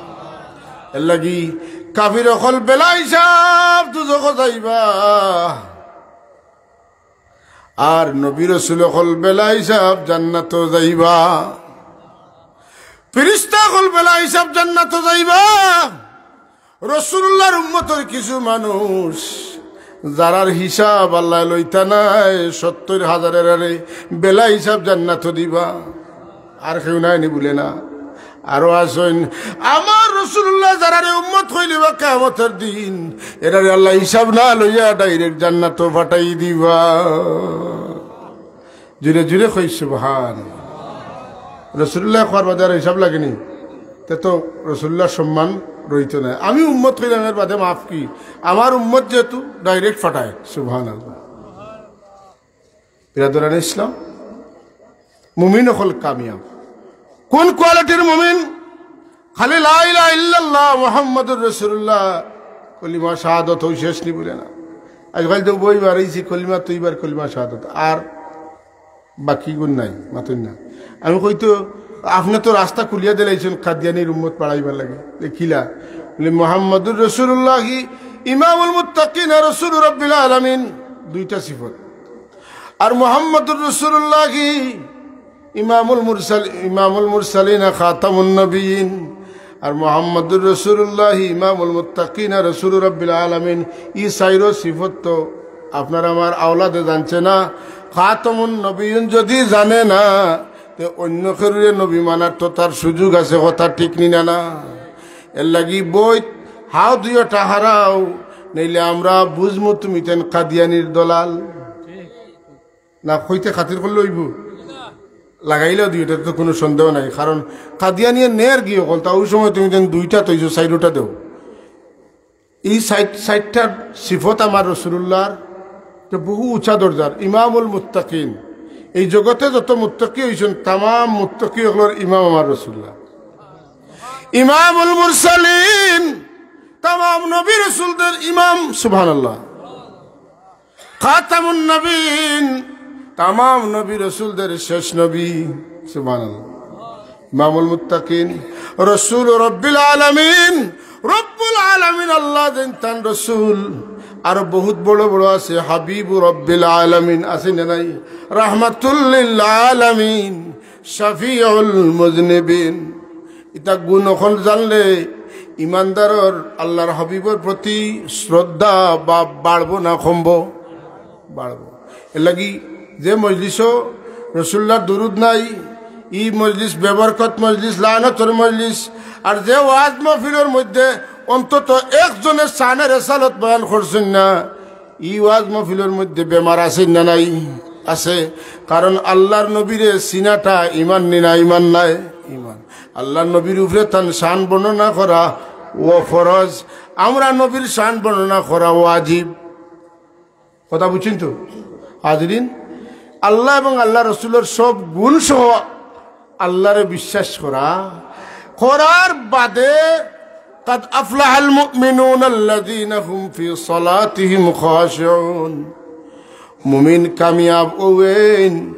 এরলাগি কাফির অকল বেলা হিসাব দুজখো যাইবা, আর নবী রসুল অকল বেলা হিসাব জান্নাতো যাইবা। ফিরিস্তা অকল বেলা হিসাব জান্নাতো যাইবা। রসুলুল্লাহর উম্মতর কিছু মানুষ যারার হিসাব আল্লায় লইতা নায়, সত্তইর হাজারের আরে বেলা হিসাব জান্নাতো দিবা। আর কেউ নায় নি বুলে না, আরো আছইন। আমার রসুলুল্লাহ যারারে উম্মত কইলিবা কিয়ামতর দিন, এরারে আল্লায় হিসাব না লইয়া direct জান্নাতো পাঠাই দিবা। জুরে জুরে কই সুবহান। রসুলুল্লাহ কওয়ার বাদে আর হিসাব লাগে নি, তে তো রসুলুল্লাহর সম্মান রইতো নায়। আমি উম্মত কইলাম, এর বাদে মাফ কি, আমার উম্মত যেহেতু direct পাঠায়। সুবহানাল্লাহ। বিরাদরানে ইসলাম, মুমিন অকল কামিয়াব। কোন quality-র মুমিন? খালি লা ইলাহা ইল্লাল্লাহ মুহাম্মাদুর রাসূলুল্লাহ, কলিমা শাহাদত অউ শেষ নি বুলে না। আজকাল তো বই বাড়াইছি, কলিমা তৈবার, কলিমা শাহাদত, আর বাকি গুণ নাই, মাতইন না। আমি কইতো, আপনে তো রাস্তা খুলিয়া দিলাইছইন কাদিয়ানির উম্মত বাড়াইবার লাগি। দেখিলা, বলে, "মুহাম্মাদুর রাসূলুল্লাহি ইমামুল মুত্তাকিন রাসূলু রাব্বিল আলামিন।" দুইটা সিফত। আর মুহাম্মাদুর রাসূলুল্লাহি ইমামুল মুরসাল, ইমামুল মুরসালিন, খাতামুন নবিয়িন। আর মুহাম্মাদুর রাসূলুল্লাহি ইমামুল মুত্তাকিন রাসূলু রাব্বিল আলামিন। ই চাইরো সিফত তো আপনার আমার আওলাদে জানছে না। খাতামুন নবিয়িন যদি জানে না, তে অন্য কেউরে নবী মানার তো তার সুযোগ আছে, কথা ঠিক নি না? না, এরলাগি বইত হাও দুইওটা হারাও, নাইলে আমরা বুঝমু তুমি তেন কাদিয়ানির দলাল। না কইতে খাতির করলে অইবো, লাগাইলেও দুইওটা, তো কোনো সন্দেহ নাই। কারণ কাদিয়ানিয়ে নের গিয়ে অকলতা, অউ সময় তুমি যেন দুইটা তৈছো, চাইরোটা দেও। ই চাইর, চাইরটা সিফত আমার রসুলুল্লাহর, তো বহু উঁচা দরজার। ইমামুল মুত্তাকিন, এই জগতে যত মুত্তাকি অইছইন, তামাম মুত্তাকি অকলর ইমাম আমার রসুলুল্লাহ। ইমামুল মুরসালিন, তামাম নবী রসুলদের ইমাম। সুবহানাল্লাহ। খাতামুন নবীন, তামাম নবী রসুলদের শেষ নবী। সুবহানাল্লাহ। ইমামুল মুত্তাকিন, রসুল রব্বিল আলামিন, রব্বুল আলামিন আল্লাহ যেন তান রসুল। আরো বহুত বড় বড় আছে, হাবিবু রব্বিল আলামিন আছে না নাই? রাহমাতুল লিল আলামিন, শাফিউল মুজনিবিন। ইতা গুণ অকল জানলে ইমানদারর আল্লাহর হাবিবর প্রতি শ্রদ্ধা বা বাড়বো না কমবো? বাড়বো। এরলাগি যে মজলিসো রসুলুল্লাহর দুরুদ নাই, ই মজলিস বেবরকত মজলিস, লানতর মজলিস। আর যে ওয়াজ মাহফিলর মধ্যে অন্তত একজনে শানে রেসালত বয়ান করছইন না, ই ওয়াজ মাহফিলর মধ্যে বেমার আছে না নাই? আছে। কারণ আল্লাহর নবীরে চিনাটা ইমান নি না, ইমান নায়? ইমান। আল্লাহর নবীর উপরে তান শান বর্ণনা করা ও ফরজ, আমরা নবীর শান বর্ণনা করা ওয়াজিব। কথা বুঝছইন তো? হাজিরিন, আল্লাহ এবং আল্লাহ রসুলর সব গুণ সহ আল্লাহরে বিশ্বাস করা, করার বাদে, "কাদ আফলাহাল মুমিনুন আল্লাযীনা হুম ফি সালাতিহিম খাশিউন।" মুমিন কামিয়াব অইন,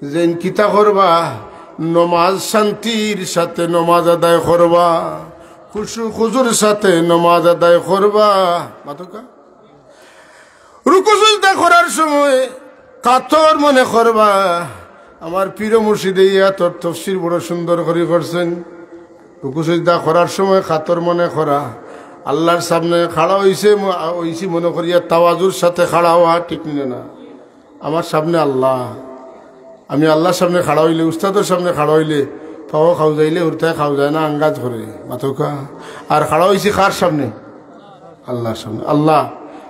যেন কিতা করবা, নমাজ শান্তির সাথে নমাজ আদায় করবা, খুশু খুজুর সাথে নমাজ আদায় করবা। মাতকা? রুকু সিজদা করার সময় কাতর মনে করবা। আমার পীর মুর্শিদে ইয়াতর তফসির বড় সুন্দর করি করছইন। রুকু সিজদা করার সময় কাতর মনে করা, আল্লাহর সামনে খাড়া অইছে ম-, অইছি মনে করিয়া তাওয়াজুর সাথে খাড়া অওয়া, ঠিক নি না? আমার সামনে আল্লাহ, আমি আল্লাহর সামনে খাড়া অইলে, উস্তাদর সামনে খাড়া অইলে, পাও খাওজাইলে হুরুতায় খাওজায় না, আঙ্গাজ করে, মাতকা। আর খাড়া অইছি কার সামনে? আল্লাহর সামনে। আল্লাহ,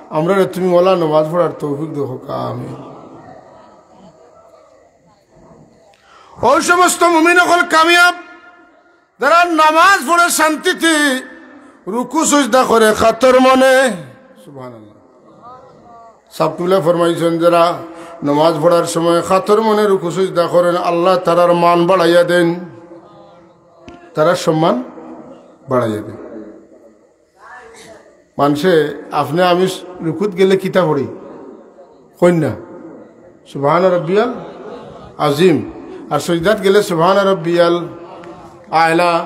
আমরারে তুমি অলা নমাজ পড়ার তৌফিক দেও, কউক্কা আমিন। অউ সমস্ত মুমিন অকল কামিয়াব, যারা নামাজ পড়ে শান্তিতে, রুকু সিজদা করে কাতর মনে। সুবহানাল্লাহ। সাব কিবলা ফরমাইছইন, যারা নামাজ পড়ার সময় কাতর মনে রুকু সিজদা করইন, আল্লাহ তারার মান বাড়াইয়া দেইন, তারার সম্মান বাড়াইয়া দেইন। মানষে, আপনে আমি রুকুত গেলে কিতা পড়ি? কইন না, সুবহান রব্বিয়াল আজিম। আর সজদাত গেলে সুবহানা রব্বিয়াল আলা,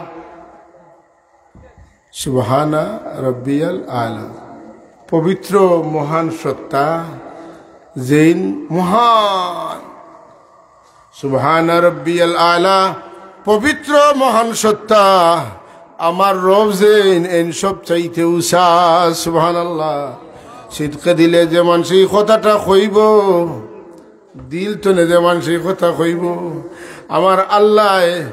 সুবহানা রব্বিয়াল আলা। পবিত্র মহান সত্তা যেইন মহান। সুবহানা রব্বিয়াল আলা, পবিত্র মহান সত্তা, আমার রব যেইন, এইন সব চাইতে উচা। সুবহানাল্লাহ। সিদকে দিলে যে মানষে ই কথাটা কইবো, দিল তনে যে মানষে ই কথা কইবো, আমার আল্লায়,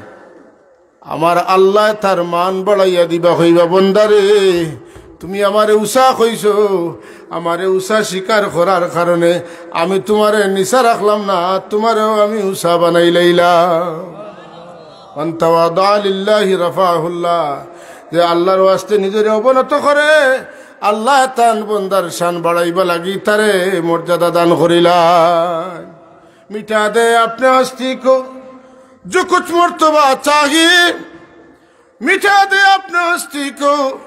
আমার আল্লায় তার মান বাড়াইয়া দিবা, কইবা, "বন্দারে, তুমি আমারে উচা কইছো, আমারে উচা স্বীকার করার কারণে আমি তুমারে নিচা রাখলাম না, তুমারেও আমি উচা বানাইলাইলাম।" মান তাওয়াদা লিল্লাহি রাফাহুল্লাহ। যে আল্লাহর ওয়াস্তে নিজরে অবনত করে, আল্লায় তান বন্দার শান বাড়াইবা লাগি তারে মর্যাদা দান করিলা। মিটা দে আপনে হস্তি কো, জো কুছ মর্তবা চাহিয়ে, মিটা দে আপনে হস্তি কো,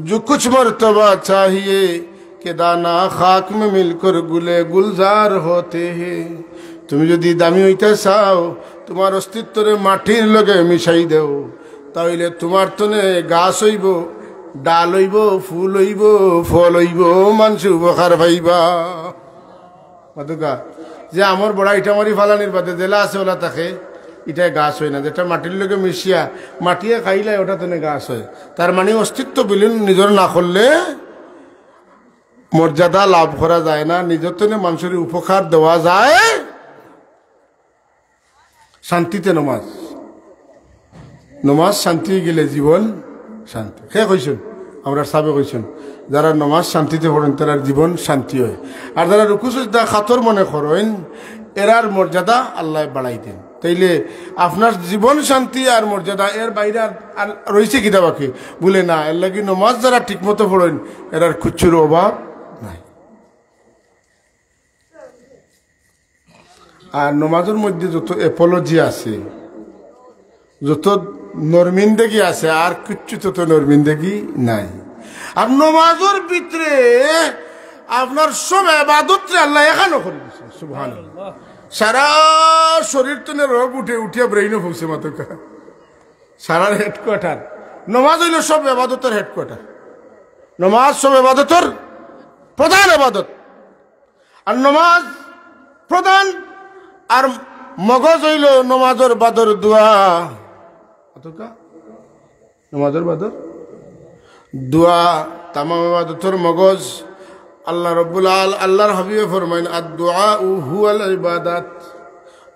জো কুছ মর্তবা চাহিয়ে, কে দানা খাক মে মিলকর গুলে গুলজার হতে হে। তুমি যুদি দামি অইতা চাও, তুমার অস্তিত্বরে মাটির লগে মিশাই দেও, তাইলে তুমার তনে গাছ অইবো, ডাল অইবো, ফুল অইবো, ফল অইবো, মানষে উপকার পাইবা। মাতুক্কা, যে আমর বড়া ইটা মারি ফালানির বাদে যেলা আছে অলা থাকে, ইটায় গাছ অয় না, যেটা মাটির লগে মিশিয়া মাটিয়ে খাইলায়, ওটা তনে গাছ অয়। তার মানে অস্তিত্ব বিলীন নিজর না করলে মর্যাদা লাভ করা যায় না, নিজর তনে মানষরে উপকার দেওয়া যায়। শান্তিতে নমাজ, নমাজ শান্তি গেলে জীবন শান্তি। কে কইছইন? আমরার সাবে কইছইন, যারা নমাজ শান্তিতে পড়ইন, তারার জীবন শান্তি অয়। আর যারা রুকু সজদা খাতর মনে করইন, এরার মর্যাদা আল্লায় বাড়াই দেইন। তাইলে আপনার জীবন শান্তি আর মর্যাদা, এর বাইরে আর, আর রইছে কিতা বাকি? বুলে না, এর লাগি নমাজ যারা ঠিকমতো পড়ইন, এরার কুচ্ছুর অভাব নাই। আর নমাজর মধ্যে যত অ্যাপোলজি আছে, যত নরমিন্দেগি আছে, আর কিচ্ছু তত নরমিন্দেগি নাই। আর নমাজর ভিতরে আপনার সব এবাদতরে আল্লায় একখানো করি দিছে। সুবহানাল্লাহ। সারা শরীর তনে রগ উঠে, উঠিয়া ব্রেইনো পৌঁছে মাতুক্কা। সারার হেডকোয়ার্টার। নমাজ অইলো সব এবাদতর হেডকোয়ার্টার। নমাজ সব এবাদতর প্রধান এবাদত। আর নমাজ প্রধান, আর মগজ অইলো নমাজর বাদর দোয়া। অতকা? নমাজর বাদর দোয়া, তামাম এবাদতর মগজ। আল্লাহ রব্বুল আল-, আল্লাহর হাবিবে ফরমাইন, "আদ-দুআউ হুয়াল ইবাদাত।"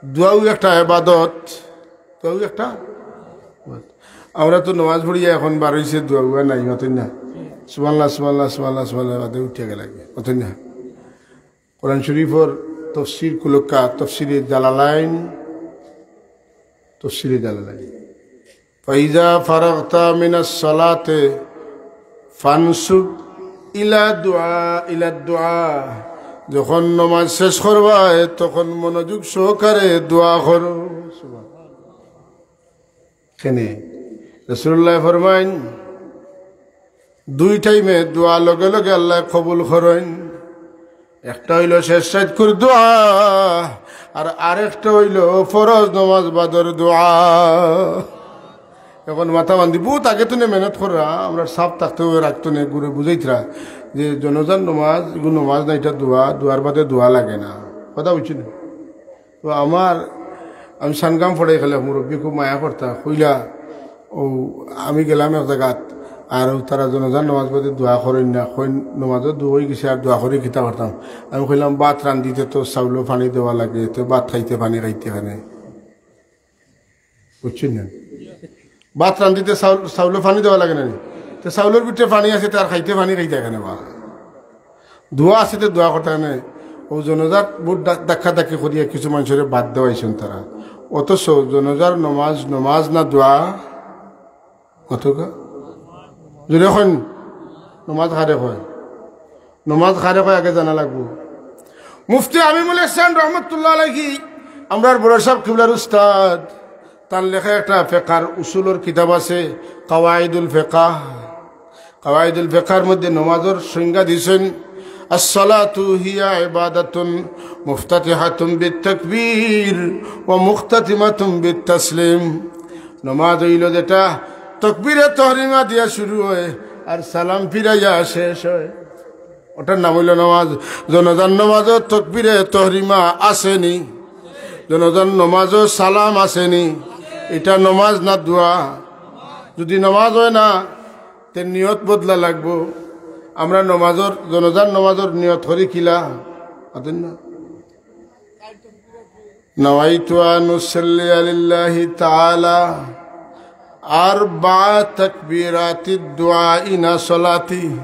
দোয়াও একটা এবাদত। দোয়াও একটা। আমরা তো নমাজ পড়িয়া এখন বার অইছে, দোয়া উয়া নাই, মাতইন না। সুবহানাল্লাহ, সুবহানাল্লাহ, সুবহানাল্লাহ, সুবহানাল্লাহ, বাদে উঠিয়া গেলাগি, মাতইন না। কোরআন শরীফর তফসির কুলুক্কা, তফসিরে জালালাইন, তফসিরে জালালাইন। ফাইজা ফারাগতা মিনাস সালাতে ফানসুব ইলা দুআ, ইলা দুআ। যখন নমাজ শেষ করবায়, তখন মনোযোগ সহকারে দোয়া করো। সুবহানাল্লাহ। কেনে? রাসূলুল্লাহ ফরমাইন, দুই টাইমে দোয়া লগে লগে আল্লায় কবুল করইন। একটা অইলো শেষ রাইতকুর দোয়া, আর আরেকটা অইলো ফরজ নমাজ বাদর দোয়া। এখন মাথা বান্ধি, বউত আগে তনে মেহনত কররা, আমরার সাফ থাকতে অইবো, রাখতো নে, গুরে বুঝাইতরা যে জনাজার নমাজ, ইগু নমাজ না, ইটা দোয়া, দোয়ার বাদে দোয়া লাগে না। কথা বুঝছো নি? তো আমার, আমি সানগাম পড়াই খালি, মুরব্বি খুব মায়া করতা, কইলা, "ও, আমি গেলাম এক জাগাত, আর ও তারা জনাজার নামাজ বাদে দোয়া করইন না, কইন নামাজও দোয়া অইগেছে, আর দোয়া করি কিতা করতাম?" আমি কইলাম, "ভাত রান্ধিতে তো চাউলো পানি দেওয়া লাগে, তো ভাত খাইতে পানি খাইতে কেনে।" বুঝছইন না? ভাত রান্ধিতে চাউল, চাউলো পানি দেওয়া লাগে না নি? তো চাউলর ভিতরে পানি আছে, তার খাইতে পানি খাইতে কেনে বা? দোয়া আছে, তো দোয়া করতে কেনে? ও জনাজাত বউত ধা-, ধাক্কা ধাক্কি করিয়া কিছু মানষরে বাদ দেওয়াইছইন তারা। অথচ জনাজার নমাজ, নমাজ না দোয়া? কতকা? জোরে কইন, নমাজ কারে কয়? নমাজ কারে কয় আগে জানা লাগবো। মুফতি আমিনুল ইহসান রহমতুল্লাহ আলাইহি, আমরার বড় সাব কিবলার উস্তাদ, তার লেখা একটা ফেকার উসুলর কিতাব আছে, কাওয়াইদুল ফেকাহ। কাওয়াইদুল ফেকাহর মধ্যে নমাজর সংজ্ঞা দিছইন, الصلاة هي عبادة مفتتحة بالتكبير ومختتمة بالتسليم। নমাজ অইলো যেটা তকবিরে তহরিমা দিয়া শুরু অয় আর সালাম ফিরাইয়া শেষ অয়, ওটার নাম অইলো নমাজ। জনাজার নমাজও তকবিরে তহরিমা আছে নি? জনাজার নমাজও সালাম আছে নি? ইটা নমাজ না দোয়া? যুদি নমাজ অয় না, তে নিয়ত বদলা লাগবো। আমরা নমাজর, জনাজার নমাজর নিয়ত করি কিলা? মাতইন না। نويت أن أصلي لله تعالى أربع تكبيرات الدعاء إن صلاتي।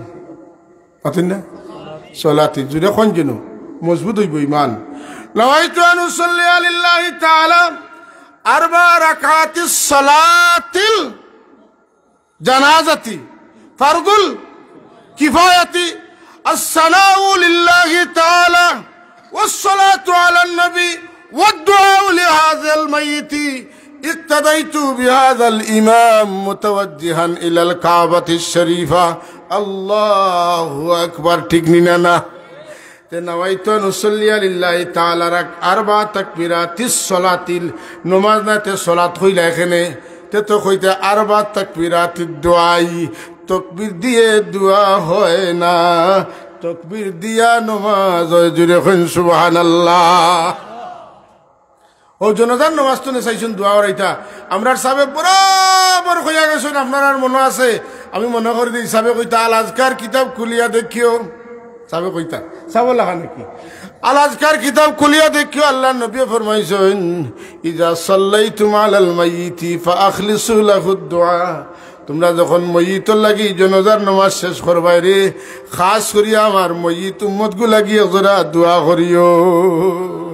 মাতইন না? صلاتي। জুরে কইন যেন, মজবুত অইবো ইমান। نويت أن أصلي لله تعالى أربع ركعات الصلاة الجنازة فرض الكفاية، الثناء لله تعالى والصلاة على النبي والدعاء لهذا الميت، اقتديت بهذا الإمام متوجها إلى الكعبة الشريفة। الله أكبر، ঠিক নি না? না। তে نويت أن أصلي لله تعالى أربع تكبيرات الصلاة, নমাজ না তে সলাত কইলা এখানে, তে তো কইতে أربع تكبيرات الدعاء, তকবির দিয়ে দোয়া হয় না, তকবির দিয়া নমাজ অয়। জুরে কইন সুবহানাল্লাহ। ও জনাজার নমাজ তো নে চাইছইন দোয়া করাইতা। আমরার সাবে বরাবর কইয়া গেছইন, আপনারার মনো আছে, আমি মনো করি দেই, সাবে কইতা, "আল আজকার কিতাব খুলিয়া দেখিও।" সাবে কইতা, সাবর লাখান নাকি? "আল আজকার কিতাব খুলিয়া দেখিও, আল্লার নবীয়ে ফরমাইছইন, إذا صليتم على الميت فأخلصوا له الدعاء।" তুমরা যখন মইয়িতর লাগি জনাজার নমাজ শেষ করবায় রে, খাস করিয়া আমার মইয়িত উম্মতগুর লাগি একজরা দোয়া করিও।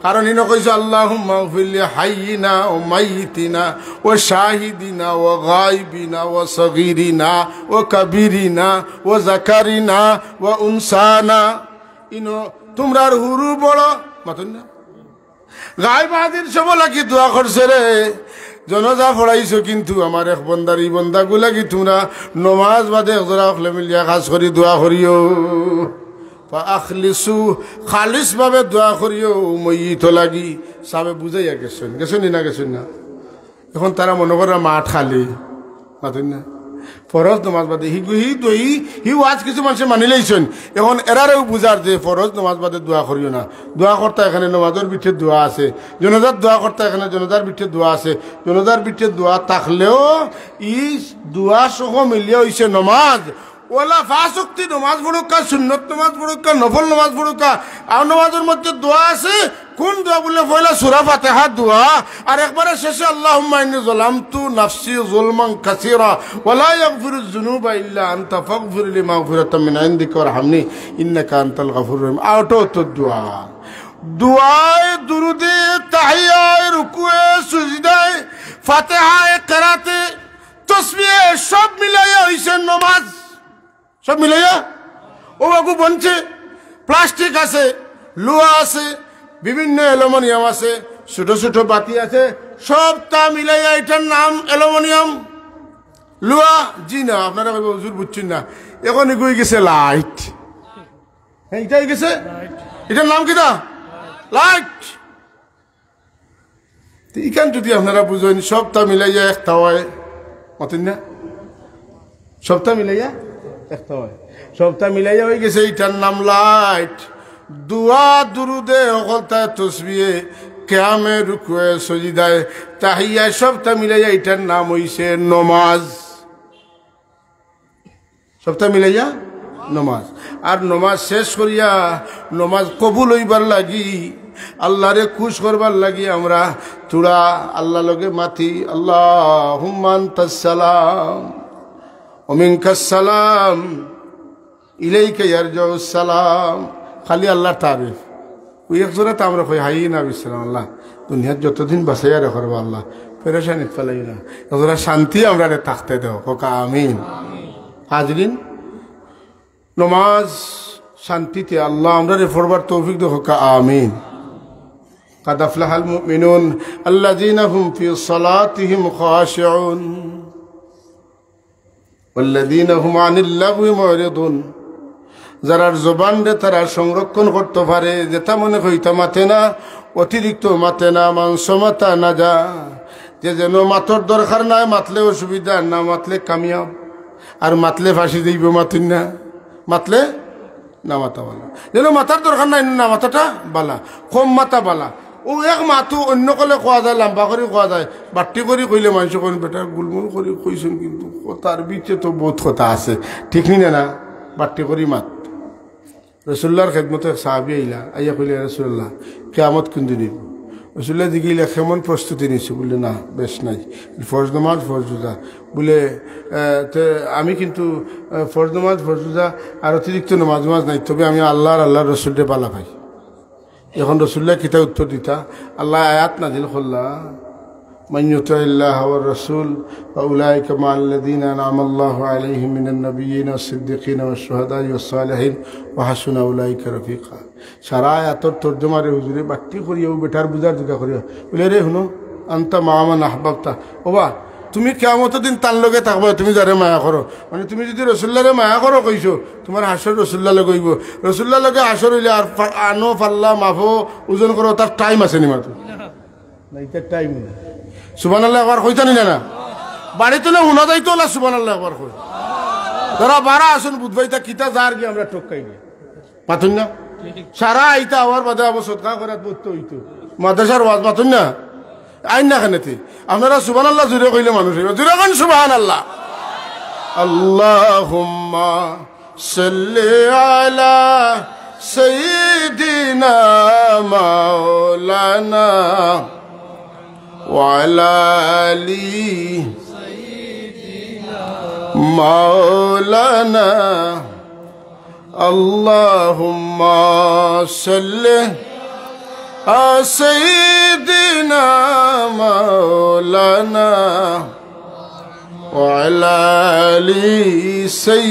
কারণ ইনো কইছে, اللهم اغفر لحينا وميتنا وشاهدنا وغائبنا وصغيرنا وكبيرنا وذكرنا وأنثانا। ইনো তুমরার হুরু বড়, মাতইন না? গায়েব হাজির সব লাগি দোয়া করছে রে। জনাজা পড়াইছো, কিন্তু আমার এক বন্দার, ই বন্দাগুর লাগি তুমরা নমাজ বাদে একজরা অকলে মিলিয়া খাস করি দোয়া করিও। فأخلصوا, খালিস ভাবে দোয়া করিও মইয়িতর লাগি। সাবে বুঝাইয়া গেছইন, গেছইন নি না, গেছইন না? এখন তারা মনো করে মাঠ খালি, মাতইন না? ফরজ নমাজ বাদে হি গু-, হি দই, হি ওয়াজ কিছু মানষে মানিলাইছইন। এখন এরারেও বুঝার যে ফরজ নমাজ বাদে দোয়া করিও না। দোয়া করতা এখানে নমাজর ভিতরে দোয়া আছে, জনাজার দোয়া করতা এখানে জনাজার ভিতরে দোয়া আছে। জনাজার ভিতরে দোয়া থাকলেও ই দোয়া সহ মিলিয়া অইছে নমাজ। অলা পাঁচ ওয়াক্তি নমাজ পড়উক্কা, সুন্নত নমাজ পড়উক্কা, নফল নমাজ পড়উক্কা, আর নমাজর মধ্যে দোয়া আছে। কোন দোয়া বুলে? পয়লা সূরা ফাতিহার দোয়া, আর একবারে শেষে, اللهم إني ظلمت نفسي ظلما كثيرا ولا يغفر الذنوب إلا أنت فاغفر لي مغفرة من عندك وارحمني إنك أنت الغفور الرحيم। আউট তো দোয়া। দোয়ায়, দুরুদে, তাহিয়ায়, রুকুয়ে, সুজদায়, ফাতিহায়, কেরাতে, তসবিহে, সব মিলাইয়া অইছে নমাজ। সব মিলাইয়া ও বাবু বনছে, প্লাস্টিক আছে, লোহা আছে, বিভিন্ন অ্যালুমিনিয়াম আছে, ছোট ছোট বাতি আছে, সবটা মিলাইয়া ইটার নাম অ্যালুমিনিয়াম, লোহা। জি না, আপনারা কইবা, "হুজুর বুঝছইন না।" এখন ইগু অইগেছে লাইট। হ্যাঁ, ইটা অইগেছে, ইটার নাম কিতা? লাইট। তে ইখান যুদি আপনারা বুঝইন, সবটা মিলাইয়া একটা অয়, মাতইন না? সবটা মিলাইয়া একটা অয়। সবটা মিলাইয়া অইগেছে, ইটার নাম লাইট। দোয়া, দুরুদে, হকলতায়, তসবিহে, কিয়ামে, রুকুয়ে, সজিদায়, তাহিয়ায়, সবটা মিলাইয়া ইটার নাম অইছে নমাজ। সবটা মিলাইয়া নমাজ। আর নমাজ শেষ করিয়া, নমাজ কবুল অইবার লাগি, আল্লারে খুশ করবার লাগি আমরা থুড়া আল্লার লগে মাতি, اللهم أنت السلام ومنك السلام إليك يرجع السلام। খালি আল্লার তারিফ। ওই এক জোড়া তো আমরা কই, "হাইয়িনা বিসসালাম, আল্লাহ, দুনিয়াত যতদিন বাঁচাইয়া রাখো রে আল্লাহ, পেরেশানিত ফালাইও না, এক জোড়া শান্তি আমরারে থাকতে দেও।" কউক্কা আমিন। হাজিরিন, নমাজ শান্তিতে আল্লাহ আমরারে পড়বার তৌফিক দেও, কউক্কা আমিন। قد أفلح المؤمنون الذين هم في صلاتهم خاشعون والذين هم عن اللغو معرضون। যারার জবানরে তারা সংরক্ষণ করতো পারে, যেটা মনে কয় ইতা মাতে না, অতিরিক্ত মাতে না, মান সামাতা নাজা। যে যেন মাতর দরকার নাই, মাতলে অসুবিধা, না মাতলে কামিয়াব, আর মাতলে ফাঁসি যাইবো, মাতইন না, মাতলে না মাতা বালা। যেন মাতার দরকার নাই, না মাতাটা বালা, কম মাতা বালা। অউ এক মাতউ অন্য কলে কওয়া যায়, লম্বা করি কওয়া যায়, বাট্টি করি কইলে মানষে কইন, "বেটা গুলমুল করি কইছইন, কিন্তু কথার ভিতরে তো বউত কথা আছে।" ঠিক নি না? না, বাট্টি করি মাত। রসুল্লাহর খেদমতো এক সাহাবী আইলা, আইয়া কইলা, "ইয়া রাসুলাল্লাহ, কিয়ামত কুনদিন অইবো?" রসুল্লায় জিগাইলা, "কেমন প্রস্তুতি নিছো?" বুলে, "না, বেশ নাই, ফরজ নমাজ, ফরজ রোজা।" বুলে, "আহ, তে আমি কিন্তু, আহ, ফরজ নমাজ, ফরজ রোজা আর অতিরিক্ত নমাজ নমাজ নাই, তবে আমি আল্লাহ আর আল্লাহর রসুলরে বালা পাই।" এখন রসুল্লায় কিতা উত্তর দিতা? আল্লায় আয়াত নাজিল করলা, "মান ইউতিইল্লাহা ওয়ার রাসূল ফাউলাইকা মাআল্লাযীনা আনআমাল্লাহু আলাইহিম মিনান নাবিয়্যিনা ওয়াস সিদ্দীকিনা ওয়াশ শুহাদাই ওয়াস সালিহিন ওয়া হাসুনা উলাইকা রাফিকা।" সারা আয়াতর তর্জমারে হুজুরে বাট্টি করিয়া অউ বেটার বুঝার জুগা করিয়া বুলে, "রে হুনো, আনতা মাআ মান আহবাবতা।" ওবা, তুমি কিয়ামতর দিন তান লগে থাকবায়, তুমি যারে মায়া করো। মানে, তুমি যুদি রসুল্লারে মায়া করো কইছো, তুমার হাশর রসুল্লার লগে অইবো। রসুল্লার লগে হাশর অইলে আর ফা-, আনো, ফাল্লা, মাফো, ওজন করো, তার টাইম আছে নি মাতো? না, ইতার টাইম নাই। সুবহানাল্লাহ একবার কইতা নি না, না? বাড়িত না হুনা যাইতো না, সুবহানাল্লাহ একবার কই। যারা বারা আছইন বুঝবায়, ইতা কিতা যার গিয়া আমরা ঠকাই গিয়া। মাতইন না? সারা আইতা আওয়ার বাদে আবার সদকা করাত বইতো অইতো। মাদ্রাসার ওয়াজ মাতইন না? আইন না কেনে তে? আপনারা সুবহানাল্লাহ জুরে কইলে মানুষ অইবো। জুরে কইন সুবহানাল্লাহ। আল্লাহুম্মা সাল্লি আলা সাইয়্যিদিনা মাওলানা ওয়া আলা আলি মাওলানা। اللهم صل على سيدنا مولانا وعلى آل سيدنا।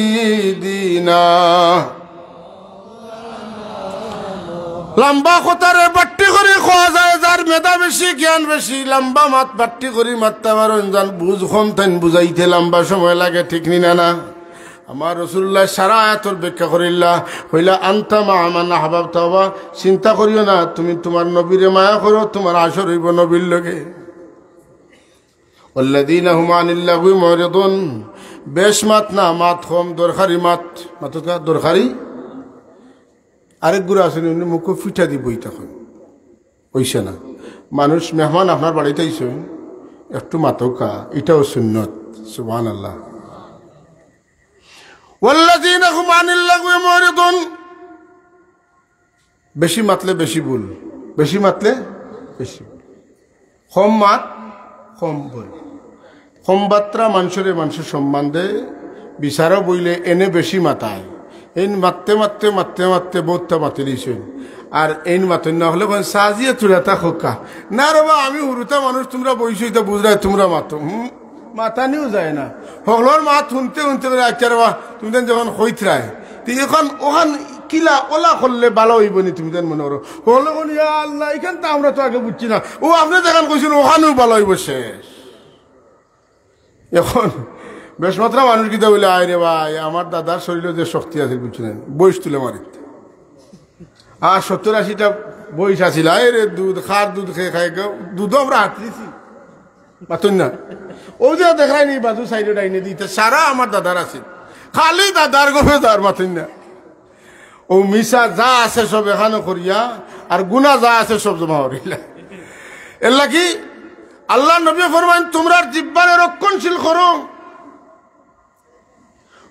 লম্বা কথারে বাট্টি করি কওয়া যায়, যার মেধা বেশি, জ্ঞান বেশি, লম্বা মাত বাট্টি করি মাততা পারইন, যান বুঝ কম, তাইন বুঝাইতে লম্বা সময় লাগে, ঠিক নি না, না? আমার রসুলুল্লায় সারা আয়াতর ব্যাখ্যা করিলা, কইলা, "আনতা মাআ মান আহবাবতা।" বাবা, চিন্তা করিও না, তুমি তুমার নবীরে মায়া করো, তুমার হাশর অইবো নবীর লগে। ওয়াল্লাযীনা হুম আনিল লাগবি মুরিদুন। বেশ মাত না, মাত কম, দরকারি মাত, মাতউক্কা দরকারি। আরেক গুরা আছে নি, মুখো ফিটা দি বই তখন। অইছে না। মানুষ, মেহমান আপনার বাড়িত আইছইন, একটু মাতউক্কা, ইটাও সুন্নত। সুবহানাল্লাহ। ওয়াল্লাযীনা হুম আনিল লাগবি মুরিদুন। বেশি মাতলে বেশি ভুল, বেশি মাতলে বেশি ভুল। কম মাত, কম ভুল। কম বাত্রা মানষরে মানষে সম্মান দেয়, বিচারো বইলে এনে বেশি মাতায়। এইন মাততে মাততে, মাততে মাততে বউততা মাতিলিছইন। আর এইন মাতইন না অইলে কইন, "সাজিয়ে তুলাতা খোকা।" না রে বা, আমি হুরুতা মানুষ, তুমরা বইছো, ইতা বুঝরায়, তুমরা মাতো। হুম, মাতানিও যায় না। হকলর মাত হুনতে হুনতে করে, "আচ্ছা রে বা, তুমি দেন যখন কইতরায়, তে অখান, অখান কিলা অলা করলে ভালা অইবো নি তুমি দেন মনে করো?" হকলে কইন, "ইয়া আল্লাহ, ইখান তো আমরা তো আগে বুঝছি না। অউ আপনে যেখান কইছইন, অখানউ ভালা অইবো শেষ।" এখন বেশ মাত্রা মানুষ কিতা বলে, "আয় রে ভাই, আমার দাদার শরীলো যে শক্তি আছিল, বুঝছো না, বয়স তুলে মারিত। আর সত্তর আশিটা বয়স আছিল, আয় রে দুধ, খার দুধ খেয়ে খায়, দুধও আমরা হাত দিছি।" মাতইন না? অউ যে দেখরায় নি বাজু সাইডো ডাইনে দিতে, সারা আমার দাদার আছিল, খালি দাদার গফে যার, মাতইন না? অউ মিছা যা আছে সব এখানো করিয়া, আর গুনা যা আছে সব জমা করিলা। এরলাগি আল্লার নবী ফরমাইন, "তুমরার জিব্বারে রক্ষণশীল করো।"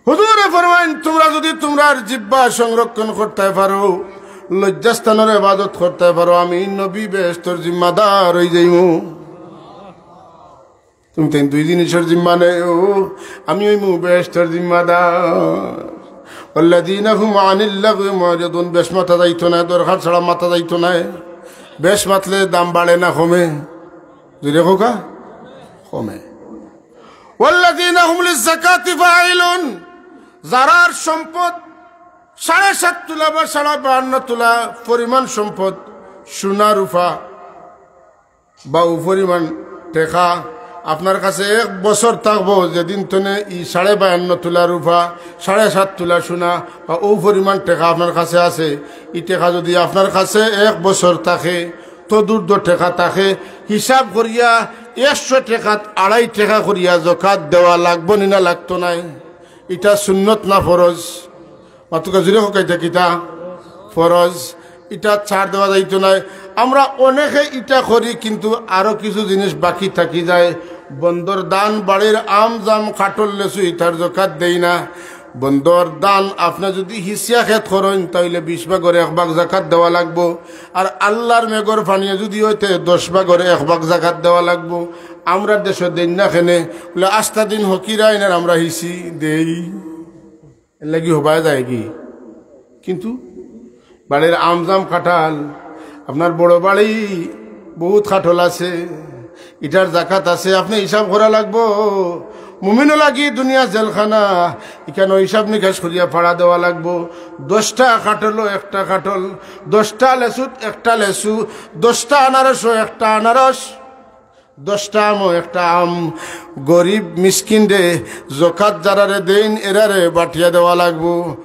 হুজুরে ফরমাইন, "তুমরা যুদি তুমরার জিব্বা সংরক্ষণ করতায় পারো, লজ্জাস্থানর ইবাদত করতায় পারো, আমি নবী বেহেশতর জিম্মাদার অইযাইমু।" তুমি তাইন দুই জিনিসর জিম্মা নেও, আমি অইমু বেহেশতর জিম্মাদার। ওয়াল্লাযীনা হুম আনিল লাগবি মুরিদুন, বেশ মাতা যাইতো নায়, দরকার ছাড়া মাতা যাইতো নায়। বেশ মাতলে দাম বাড়ে না কমে? জুরে কউক্কা, কমে। ওয়াল্লাযীনা হুম লিজ-যাকাতি ফাইলুন, যারার সম্পদ সাড়ে সাত তুলা বা সাড়ে বাহান্ন তুলা পরিমাণ সম্পদ, সোনা রূপা, বা অউ পরিমাণ টেকা, আপনার কাছে এক বছর থাকবো, যেদিন তনে ই সাড়ে বায়ান্ন তুলা রূপা, সাড়ে সাত তুলা সোনা বা অউ পরিমাণ টেকা আপনার কাছে আছে, ই টেকা যুদি আপনার কাছে এক বছর থাকে, তদুর্ধ্ব টেকা থাকে, হিসাব করিয়া একশো টেকাত আড়াই টেকা করিয়া জকাত দেওয়া লাগবো নি না লাগতো নায়? ইটা সুন্নত না ফরজ? মাতুক্কা জুরে কউক্কা, ইটা কিতা? ফরজ। ইটা ছাড় দেওয়া যাইতো নায়। আমরা অনেকে ইটা করি, কিন্তু আরো কিছু জিনিস বাকি থাকি যায়। বন্দর ধান, বাড়ির আম, জাম, কাঠল, লেচু, ইতার জকাত দেই না। বন্দর ধান আপনে যুদি হিছিয়া খেত করইন, তাইলে বিশ ভাগর এক ভাগ জাকাত দেওয়া লাগবো। আর আল্লার মেঘর পানিয়ে যুদি অয়, তে দশ ভাগর এক ভাগ জাকাত দেওয়া লাগবো। আমরার দেশো দেইন না কেনে? বুলে, আস্তা দিন ফকিরাইন আর আমরা হিছি দেই। এরলাগি হবায় যায়গি। কিন্তু বাড়ির আম জাম কাঠল, আপনার বড় বাড়ি, বউত কাঠল আছে, ইটার জাকাত আছে, আপনে হিসাব করা লাগবো। মুমিনর লাগি দুনিয়া জেলখানা, ইখানো হিসাব নিকাশ করিয়া ফাড়া দেওয়া লাগবো। দশটা কাঠলো একটা কাঠল, দশটা লেচুত একটা লেচু, দশটা আনারসো একটা আনারস, দশটা আমো একটা আম, গরিব মিসকিনরে, জকাত যারারে দেইন, এরারে বাটিয়া দেওয়া লাগবো।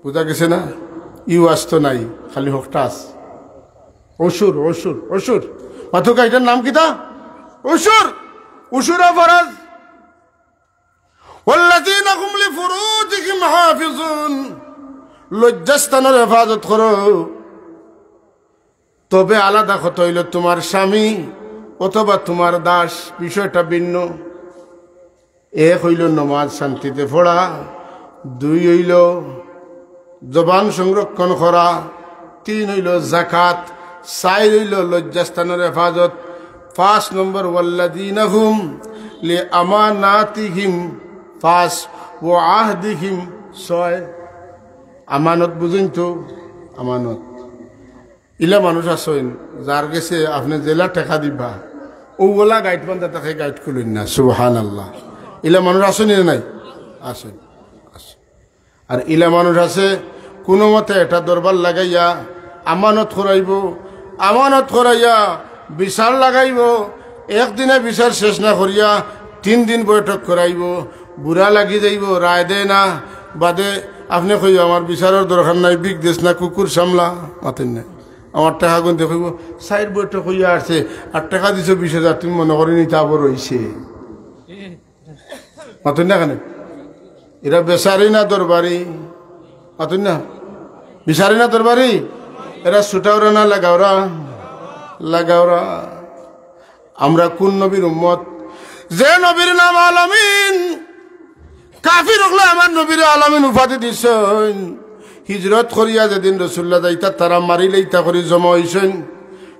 বুঝা গেছে না? ইউ আস্ত নাই, খালি হকটা আছে। অশুর, অশুর, অশুর। মাতুক্কা, ইটার নাম কিতা? অশুর। অশুর ফরজ। والذين هم لفروجهم حافظون। লজ্জাস্থানর হেফাজত করো। তবে আলাদা কথা অইলো, তুমার স্বামী অথবা তুমার দাস, বিষয়টা ভিন্ন। এক অইলো নমাজ শান্তিতে পড়া, দুই অইলো জবান সংরক্ষণ করা, তিন অইলো জাকাত, চাইর অইলো লজ্জাস্থানর হেফাজত, পাঁচ নম্বর والذين هم لأماناتهم, পাঁচ, وعهدهم, ছয়। আমানত বুঝইন তো? আমানত। ইলা মানুষ আছইন, যার গেছে আপনে যেলা টেকা দিবা, অউ ওলা গাইট বান্ধা তাকে গাইট খুলইন না। সুবহানাল্লাহ। ইলা মানুষ আছইন না নাই? আছইন, আছইন। আর ইলা মানুষ আছে, কুনুমতে একটা দরবার লাগাইয়া আমানত করাইবো, আমানত করাইয়া বিচার লাগাইবো, একদিনে বিচার শেষ না করিয়া তিন দিন বৈঠক করাইবো, বুড়া লাগি যাইবো, রায় দেয় না, বাদে আপনে কইও, "আমার বিচারর দরকার নাই, বিগ দেশ না, কুকুর সামলা।" মাতইন না। আমার টেকা গুনতে কইবো, "চাইর বৈঠক অইয়া আছে, আর টেকা দিছো বিশ হাজার, তুমি মনো করি নিতা আবার রইছে।" মাতইন না কেনে? এরা বেচারি না দরবারি? মাতইন না। বেচারি না দরবারি? এরা ছুটাওরা না লাগাওরা? লাগাওরা। আমরা কুন নবীর উম্মত? যে নবীর নাম আল আমিন। কাফির অকলে আমার নবীরে আল আমিন উপাধি দিছইন। হিজরত করিয়া যেদিন রসুল্লাহ যাইতা, তারা মারিলাইতা করি জমা অইছইন।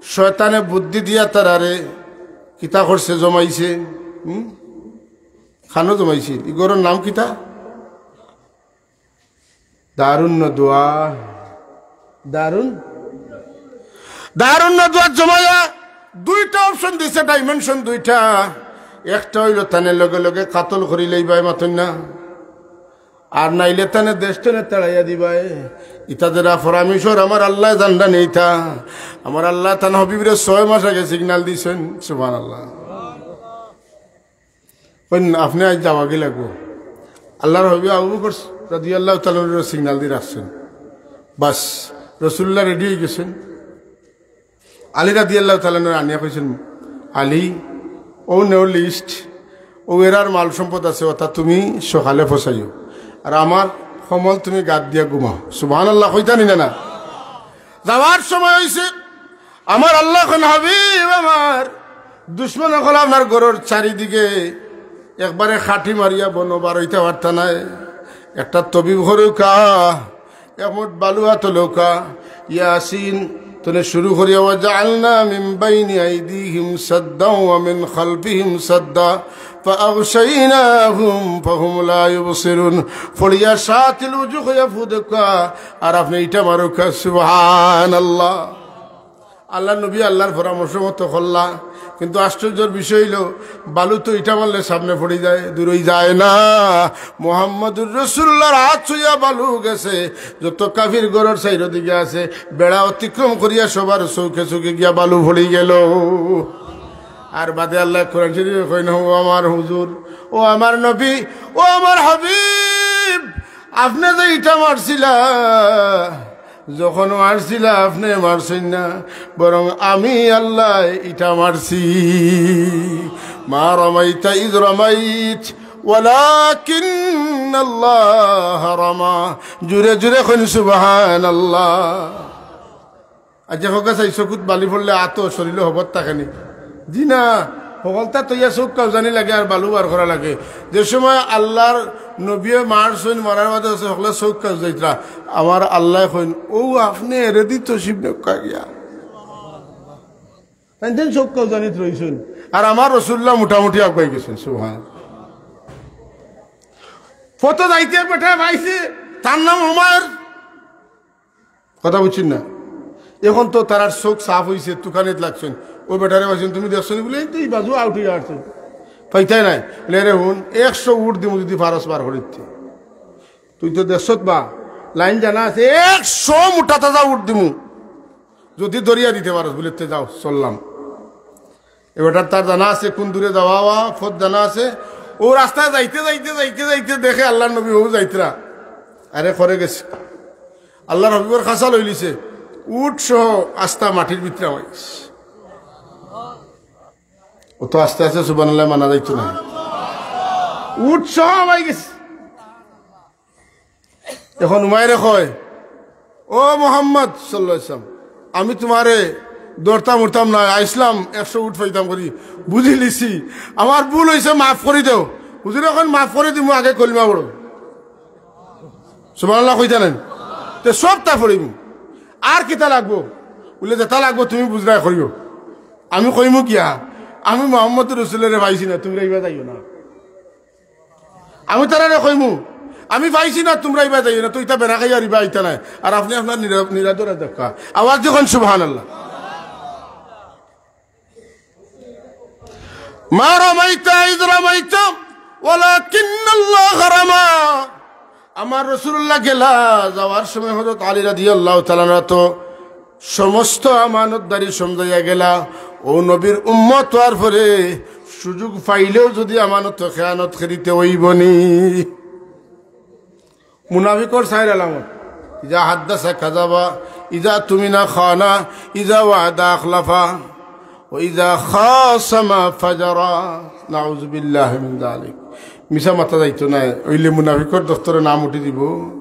শয়তানে বুদ্ধি দিয়া তারারে কিতা করছে, জমাইছে। হুম? খানো জমাইছিল। ই ঘরর নাম কিতা? দারুন নদওয়া। দারুন, দারুন নদওয়াত জমাইয়া দুইটা option দিছে, dimension দুইটা। একটা অইলো তানে লগে লগে কাতল করিলাইবায়, মাতইন না, আর নাইলে তানে দেশ তনে তাড়াইয়া দিবায়। ইতা যেরা পরামর্শ আমার আল্লায় জানরা নিতা, আমার আল্লায় তান হাবিবরে ছয় মাস আগে signal দিছইন। সুবহানাল্লাহ। অইন আপনে আইজ যাওয়াগি লাগবো। আল্লার হাবিব আবু বকর রাদিয়াল্লাহু তাআলা আনহুরে signal দি রাখছইন। বাস, রসুল্লাহ ready অইগেছইন। আলী রাদিয়াল্লাহু তাআলা আনহুরে আনিয়া কইছইন, "আলী, অউ নেও list, অউ এরার মাল সম্পদ আছে, অতা তুমি সকালে পৌঁছাইও, আর আমার কম্বল তুমি গাত দিয়া ঘুমাও।" সুবহানাল্লাহ কইতা নি না? না, যাওয়ার সময় অইছে, আমার আল্লায় কইন, "হাবিব আমার, দুশমন অকল আপনার ঘরর চারিদিকে একবারে খাটি মারিয়া বনো, বারইতা পারতা নায়। একটা তবিব করউক্কা, এক মুঠ বালু আতো লউক্কা, ইয়াসিন তনে শুরু করিয়া, وجعلنا من بين أيديهم سدا ومن خلفهم سدا فأغشيناهم فهم لا يبصرون।" পড়িয়া সাত তিল উজু কইয়া ফু দেউক্কা, আর আপনে ইটা মারউক্কা। সুবহানাল্লাহ। আল্লার নবী আল্লার পরামর্শ মতো করলা, কিন্তু আশ্চর্যর বিষয় অইলো, বালু তো ইটা মারলে সামনে পড়ি যায়, দূরই যায় না। মুহাম্মাদুর রাসুলুল্লাহর আত ছুইয়া বালু গেছে, যত কাফির ঘরর চাইরোদিকে আছে, বেড়া অতিক্রম করিয়া সবার চউখে চউখে গিয়া বালু পড়ি গেলো। আর বাদে আল্লায় কোরআন শরীফে কইন, "ও আমার হুজুর, ও আমার নবী, ও আমার হাবিব, আপনে যে ইটা মারছিলা, যখন মারছিলা আপনে মারছইন না, বরং আমি আল্লায় ইটা মারছি।" মা রামাইতা ইজ রামাইত, ওয়ালাকিন্নাল্লাহা রামা। জুরে জুরে কইন সুবহানাল্লাহ। আর যে হকা চাই চকুত বালি পড়লে আতো শরীরে হবর থাকে নি? জি না, হকলতা তইয়া চউখ কাউজানি লাগে আর বালু বার করা লাগে। যে সময় আল্লার নবীয়ে মারছইন, মারার বাদে আছে হকলে চউখ কাউজাইতরা, আমার আল্লায় কইন, "ও আপনে এরেদি তশরিফ নেউক্কা গিয়া।" তাইন তাইন চউখ কাউজানিত রইছইন, আর আমার রসুল্লাহ মোটামুটি আগুয়াই গেছইন। সুবহান। ফটো যাইতে বেটা পাইছে, তার নাম উমাইর। কথা বুঝছইন না? এখন তো তারার চউখ সাফ অইছে, তুকানিত লাগছইন। ও বেটারে পাইছইন, "তুমি দেখছো নি?" বুলে, "এই তো এই বাজু আউট অইয়া আসছে।" পাইতায় নায়। বুলে, "এরে হুন, একশো উট দিমু যদি ফারস বার করিতে।" তুই তো দেখছত বা, লাইন জানা আছে, একশো মোটা তাজা উট দিমু। যদি দরিয়া দিতে পারস, বুলে, "তে যাও, চললাম।" এবার তার জানা আছে কোন দূরে যাওয়া, আওয়া, পথ জানা আছে। ও রাস্তায় যাইতে, যাইতে, যাইতে, যাইতে দেখে আল্লার নবী ও যাইতরা। আরে, করে গেছে। আল্লার হাবিবর খাসা লইলিছে। উট সহ আস্তা মাটির ভিতরে হামাই গেছে। ও তো আস্তে আস্তে সুবহানাল্লাহ মানা যাইতো না। উট সহ হামাই গেছে। এখন উমাইরে কয়, "ও মোহাম্মদ সাল্লাল্লাহু আলাইহি ওয়াসাল্লাম, আমি তুমারে ধরতাম উঠতাম না, আইছলাম একশো উট পাইতাম করি, বুঝিলিছি, আমার ভুল অইছে, মাফ করি দেও।" হুজুরে কইন, "মাফ করি দিমু, আগে কলিমা পড়ো।" সুবহানাল্লাহ কইতা নায়? "তে সবতা পড়িমু, আর কিতা লাগবো?" বুলে, "যেতা লাগবো তুমি বুঝরায় করিও, আমি কইমু কিয়া, আমি মোহাম্মদ রসুলরে পাইছি না, তুমরা ইবা যাইও না।" আমি তারারে কইমু, "আমি পাইছি না, তুমরা ইবা যাইও না, তো ইতা বেড়া খাইয়া আর ইবা আইতা নায়, আর আপনে আপনার নিরা-, নিরাদরা দেখা।" আওয়াজ দিয়া কইন সুবহানাল্লাহ। মা রামাইতা ইজ রামাইতা, ওয়ালাকিন্নাল্লাহা রামা। আমার রাসূলুল্লাহ গেলা, যাওয়ার সময় হযরত আলী রাদিয়াল্লাহু তাআলা আনহু তো সমস্ত আমানতদারি সমঝাইয়া গেলা। ও নবীর উম্মত হওয়ার পরে সুযোগ পাইলেও যদি আমানত খেয়ানত করিতে অইবনি। মুনাফিকর চাইর আলামত, ইজা হাদ্দাসা কাযাবা, ইজা তুমিনা খানা, ইজা ওয়াদা আখলাফা, ওয়া ইজা খাসামা ফাজারা। নাউযুবিল্লাহি মিন যালিক। মিছা মাতা যাইতো নায়, অইলে মুনাফিকর দফতরে নাম উঠি যিবো।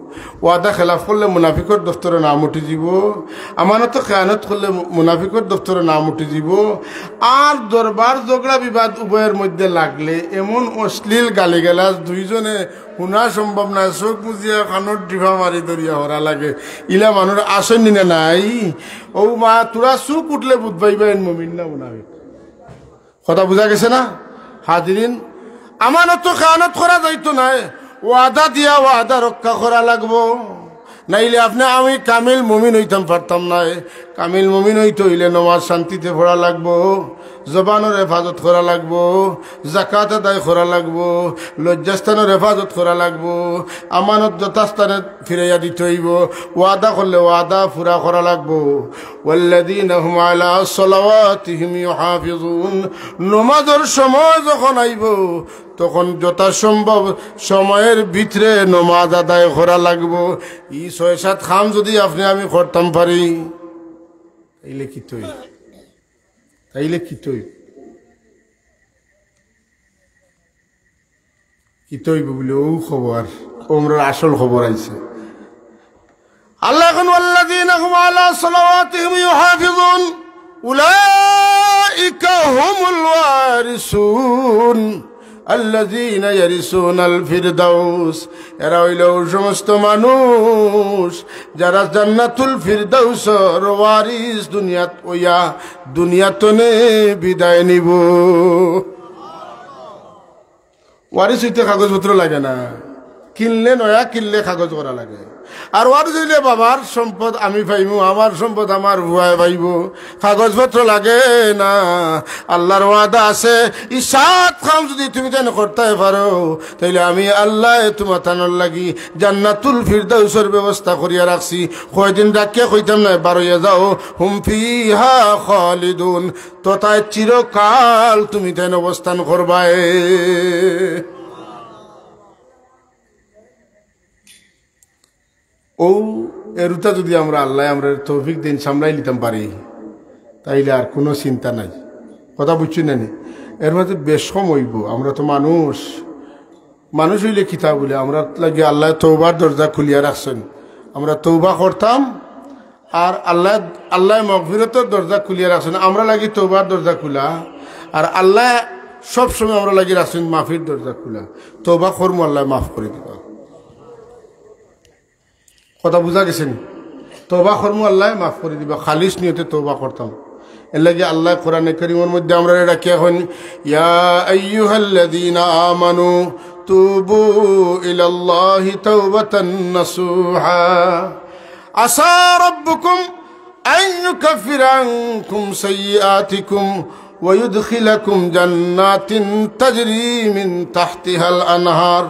ওয়াদা খেলাফ করলে মুনাফিকর দফতরে নাম উঠি যিবো। আমানতো খেয়ানত করলে মু-, মুনাফিকর দফতরে নাম উঠি যিবো। আর দরবার ঝগড়া বিবাদ উভয়ের মধ্যে লাগলে এমন অশ্লীল গালিগালাজ দুইজনে হুনা সম্ভব নায়, চউখ মুজিয়া কানর ডিফা মারি ধরিয়া হরা লাগে। ইলা মানুষ আছইন নি না নাই? ও মা, থুড়া চউখ উঠলে বুঝবায়বা এন মুমিন না মুনাফিক। কথা বুঝা গেছে না? হাজিরিন, আমানতো খেয়ানত করা যাইতো নায়, ওয়াদা দিয়া ওয়াদা রক্ষা করা লাগবো, নাইলে আপনে আমি কামিল মুমিন অইতাম পারতাম নায়। কামিল মুমিন অইতে অইলে নমাজ শান্তিতে পড়া লাগবো, জবানর হেফাজত করা লাগবো, জাকাত আদায় করা লাগবো, লজ্জাস্থানর হেফাজত করা লাগবো, আমানত যথাস্থানে ফিরাইয়া দিতে অইবো, ওয়াদা করলে ওয়াদা পুরা করা লাগবো। ওয়াল্লাযীনা হুম আলা সালাওয়াতিহিম ইউহাফিজুন, নমাজর সময় যখন আইবো, তখন যথাসম্ভব সময়র ভিতরে নমাজ আদায় করা লাগবো। ই ছয় সাত কাম যদি আপনে আমি করতাম পারি, তাইলে কিতা অইবো? তাইলে কিতা অইবো? কিতা অইবো বুলে অউ খবর, অউ আমরার আসল খবর আইছে। আল্লায় কইন, "ওয়াল্লাযীনা হুম আলা সালাওয়াতিহিম ইউহাফিজুন, উলাইকা হুমুল ওয়ারিসুন, আল্লাযীনা ইয়ারিসুনাল ফিরদাউস।" এরা অইলো অউ সমস্ত মানুষ, যারা জান্নাতুল ফিরদাউসর ওয়ারিস দুনিয়াত অইয়া দুনিয়া তনে বিদায় নিবো। ওয়ারিস অইতে কাগজপত্র লাগে না, কিনলে, নয়া কিনলে কাগজ করা লাগে। আর ওয়াদা অইলে বাবার সম্পদ আমি পাইমু, আমার সম্পদ আমার পুয়ায় পাইবো, কাগজপত্র লাগে না। আল্লার ওয়াদা আছে, ই সাত কাম যুদি তুমি তাইন করতায় পারো, তাইলে আমি আল্লায় তুমাতানর লাগি জান্নাতুল ফিরদাউসর ব্যবস্থা করিয়া রাখছি। কয়দিন রাখিয়া কইতাম নায়, বারইয়া যাও, হুম ফিহা খালিদুন, তো তাই চিরকাল তুমি তাইন অবস্থান করবায়। অউ এরুতা যুদি আমরা, আল্লায় আমরারে তৌফিক দেইন, সামলাই নিতাম পারি, তাইলে আর কুনু চিন্তা নাই। কথা বুঝছইন না নি? এর মাঝে বেশকম অইবো। আমরা তো মানুষ, মানুষ অইলে কিতা বুলে, আমরার লাগি আল্লায় তওবার দরজা খুলিয়া রাখছইন। আমরা তওবা করতাম, আর আল্লায়, আল্লায় মাগফিরতর দরজা খুলিয়া রাখছইন। আমরার লাগি তওবার দরজা খুলা, আর আল্লায় সব সময় আমরার লাগি রাখছইন মাফির দরজা খুলা। তওবা করমু, আল্লায় মাফ করি দিবা। কথা বুঝা গেছে নি? তওবা করমু, আল্লায় মাফ করি দিবা, খালিস নিয়তে তওবা করতাম। এর লাগি আল্লায় কোরআনে কারীমর মধ্যে আমরারে ডাকিয়া কইন, "ইয়া আইয়ুহাল্লাযীনা আমানু তুবু ইলাল্লাহি তাওবাতান নাসুহা। আসা রাব্বুকুম আন ইউকাফিরা আনকুম সাইয়্যিআতিকুম ওয়া ইউদখিলাকুম জান্নাতিন তাজরি মিন তাহতিহাল আনহার।"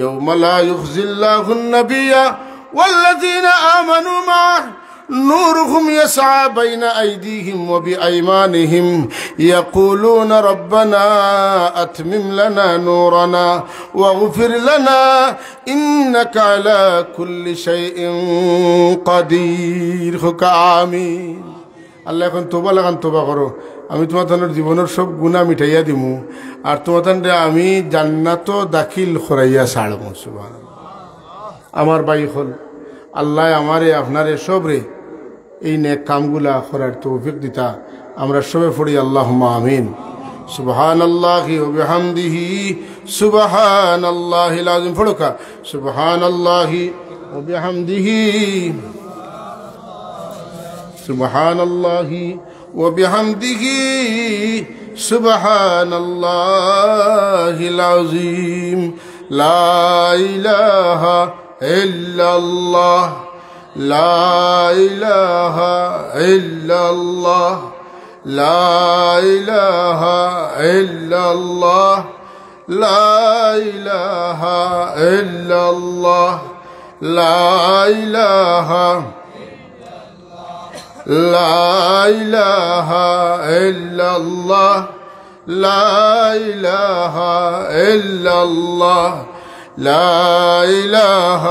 يوم لا يخزي الله النبي والذين آمنوا معه نورهم يسعى بين أيديهم وبأيمانهم يقولون ربنا أتمم لنا نورنا واغفر لنا إنك على كل شيء قدير। হোক আমিন। আল্লায় কইন, "তওবা লাগান, তওবা করো, আমি তুমাতানর জীবনর সব গুনা মিটাইয়া দিমু, আর তুমাতানরে আমি জান্নাতো দাখিল করাইয়া ছাড়মু।" সুবহানাল্লাহ। আমার ভাই অকল, আল্লায় আমারে, আপনারে, সবরে এই নেক কামগুলা করার তৌফিক দিতা। আমরা সবে পড়ি, আল্লাহুম্মা আমিন। সুবহানাল্লাহি ওয়া বিহামদিহি, সুবহানাল্লাহিল আযীম। পড়ুক্কা, সুবহানাল্লাহি ওয়া বিহামদিহি। سبحان الله وبحمده، سبحان الله العظيم. لا إله إلا الله. لا إله إلا الله. لا إله إلا الله. لا إله إلا الله. لا إله، لا إله إلا الله. لا إله إلا الله. لا إله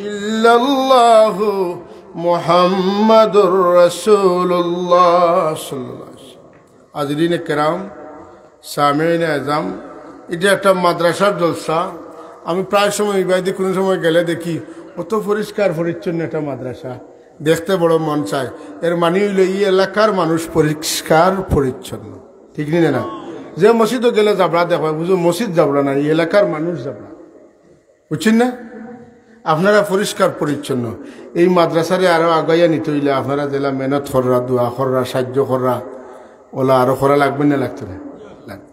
إلا الله محمد رسول الله صلى الله عليه وسلم. হাজিরিনে কেরাম, সামিইনে আজম, ইটা একটা মাদ্রাসার জলসা। আমি প্রায় সময় ইবায়দি কুনু সময় গেলে দেখি, অত পরিষ্কার পরিচ্ছন্ন একটা মাদ্রাসা, দেখতে বড় মন চায়। এর মানি অইলো ই এলাকার মানুষ পরিষ্কার পরিচ্ছন্ন, ঠিক নি না? যে মসজিদো গেলে জাবড়া দেখবায়, বুঝো মসজিদ জাবড়া না, ই এলাকার মানুষ জাবড়া। বুঝছইন না? আপনারা পরিষ্কার পরিচ্ছন্ন। এই মাদ্রাসারে আরো আগাইয়া নিতে অইলে আপনারা যেলা মেহনত কররা, দোয়া কররা, সাহায্য কররা, অলা আরো করা লাগবো না, লাগতো না? লাগবো।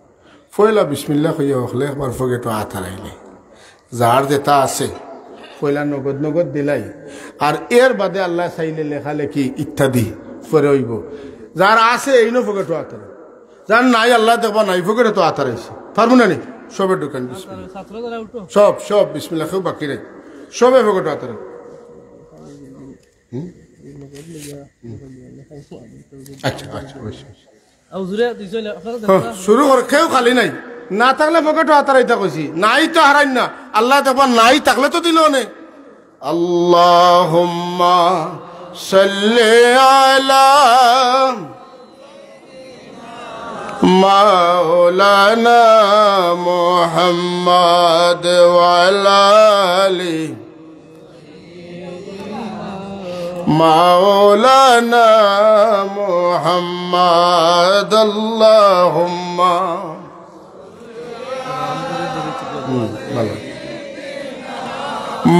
পয়লা বিসমিল্লাহ কইয়া হকলে একবার পকেটো আত হারাইলে, যার যেটা আছে, পয়লা নগদ নগদ দিলাই, আর এর বাদে আল্লায় চাইলে লেখালেখি ইত্যাদি পরে অইবো। যার আছে এইনও পকেটো আত হারাইলে, যার নাই, আল্লায় দেখবা নাই, পকেটো তো আত হারাইছে। পারমু না নি? সবে ঢুকান, বিসমিল্লাহ। ছাত্র যারা উঠো। সব, সব, বিসমিল্লাহ, কেউ বাকি নাই। সবে পকেটো আত হারাইছে। হুম? আচ্ছা, আচ্ছা, অবশ্যই, অবশ্যই। আউ জুরে দিছো, আপনারা হ্যাঁ, দেখবা। শুরু কর, কেউ খালি নাই। না থাকলে পকেটো আত হারাইতা কইছি। নাই তো হারাইন না। আল্লায় দেখবা নাই থাকলে তো দিলো নে। اللهم صل على مولانا محمد وعلى آله مولانا محمد اللهم হুম, ভালো।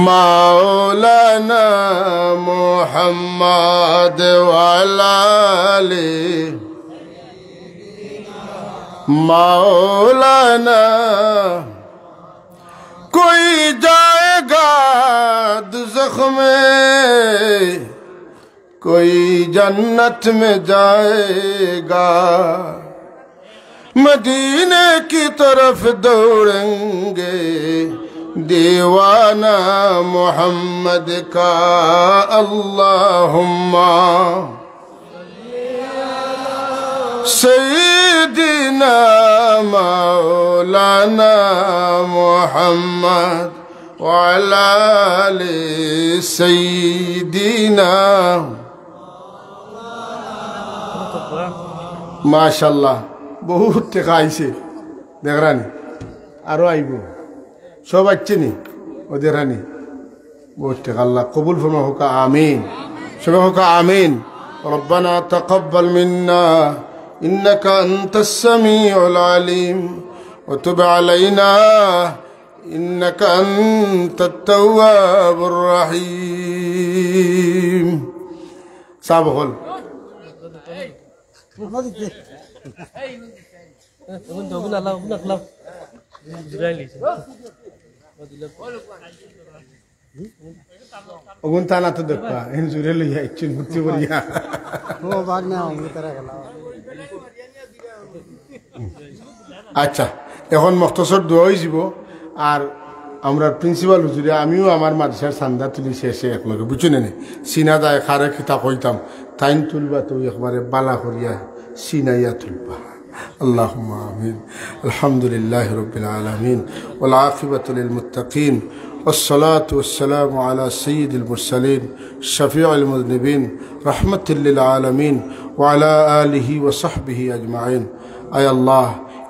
مولانا محمد وعلى آله مولانا کوئی جائے में कोई जन्नत में जाएगा, मदीने की तरफ दौड़ेंगे दीवाना मोहम्मद का। अल्लाहुम्मा सय्यिदिना मौलाना मोहम्मद व अला आलि सय्यिदिना। माशाल्लाह, बहुत টেকা আইছে। দেখরানি, আরো আইবো। সব আইছে নি? ও দেখরানি, বহুত টেকা। আল্লাহ কবুল ফরমাউক্কা, আমিন। সবে কউক্কা, আমিন। ربنا تقبل منا إنك أنت السميع العليم وتب علينا إنك أنت التواب الرحيم। সাব হল। অগুন তানা তো দেখবা, এন জুরে লইয়া ইচ্ছুন মুক্তি করিয়া। ও বাদ না, আমি তারা গেলাম। আচ্ছা, এখন মখতসর দোয়া অইযিবো। আর আমরার প্রিন্সিপাল হুজুরে, আমিও আমার মাদ্রাসার চান্দা তুলি শেষে একলগে, বুঝছইন নি? চিনা যায়, কারে কিতা কইতাম, তাইন তুলবা তো একবারে বালা করিয়া চিনাইয়া তুলবা। اللهم آمين. الحمد لله رب العالمين والعاقبة للمتقين والصلاة والسلام على سيد المرسلين شفيع المذنبين رحمة للعالمين وعلى آله وصحبه أجمعين. আয় আল্লাহ,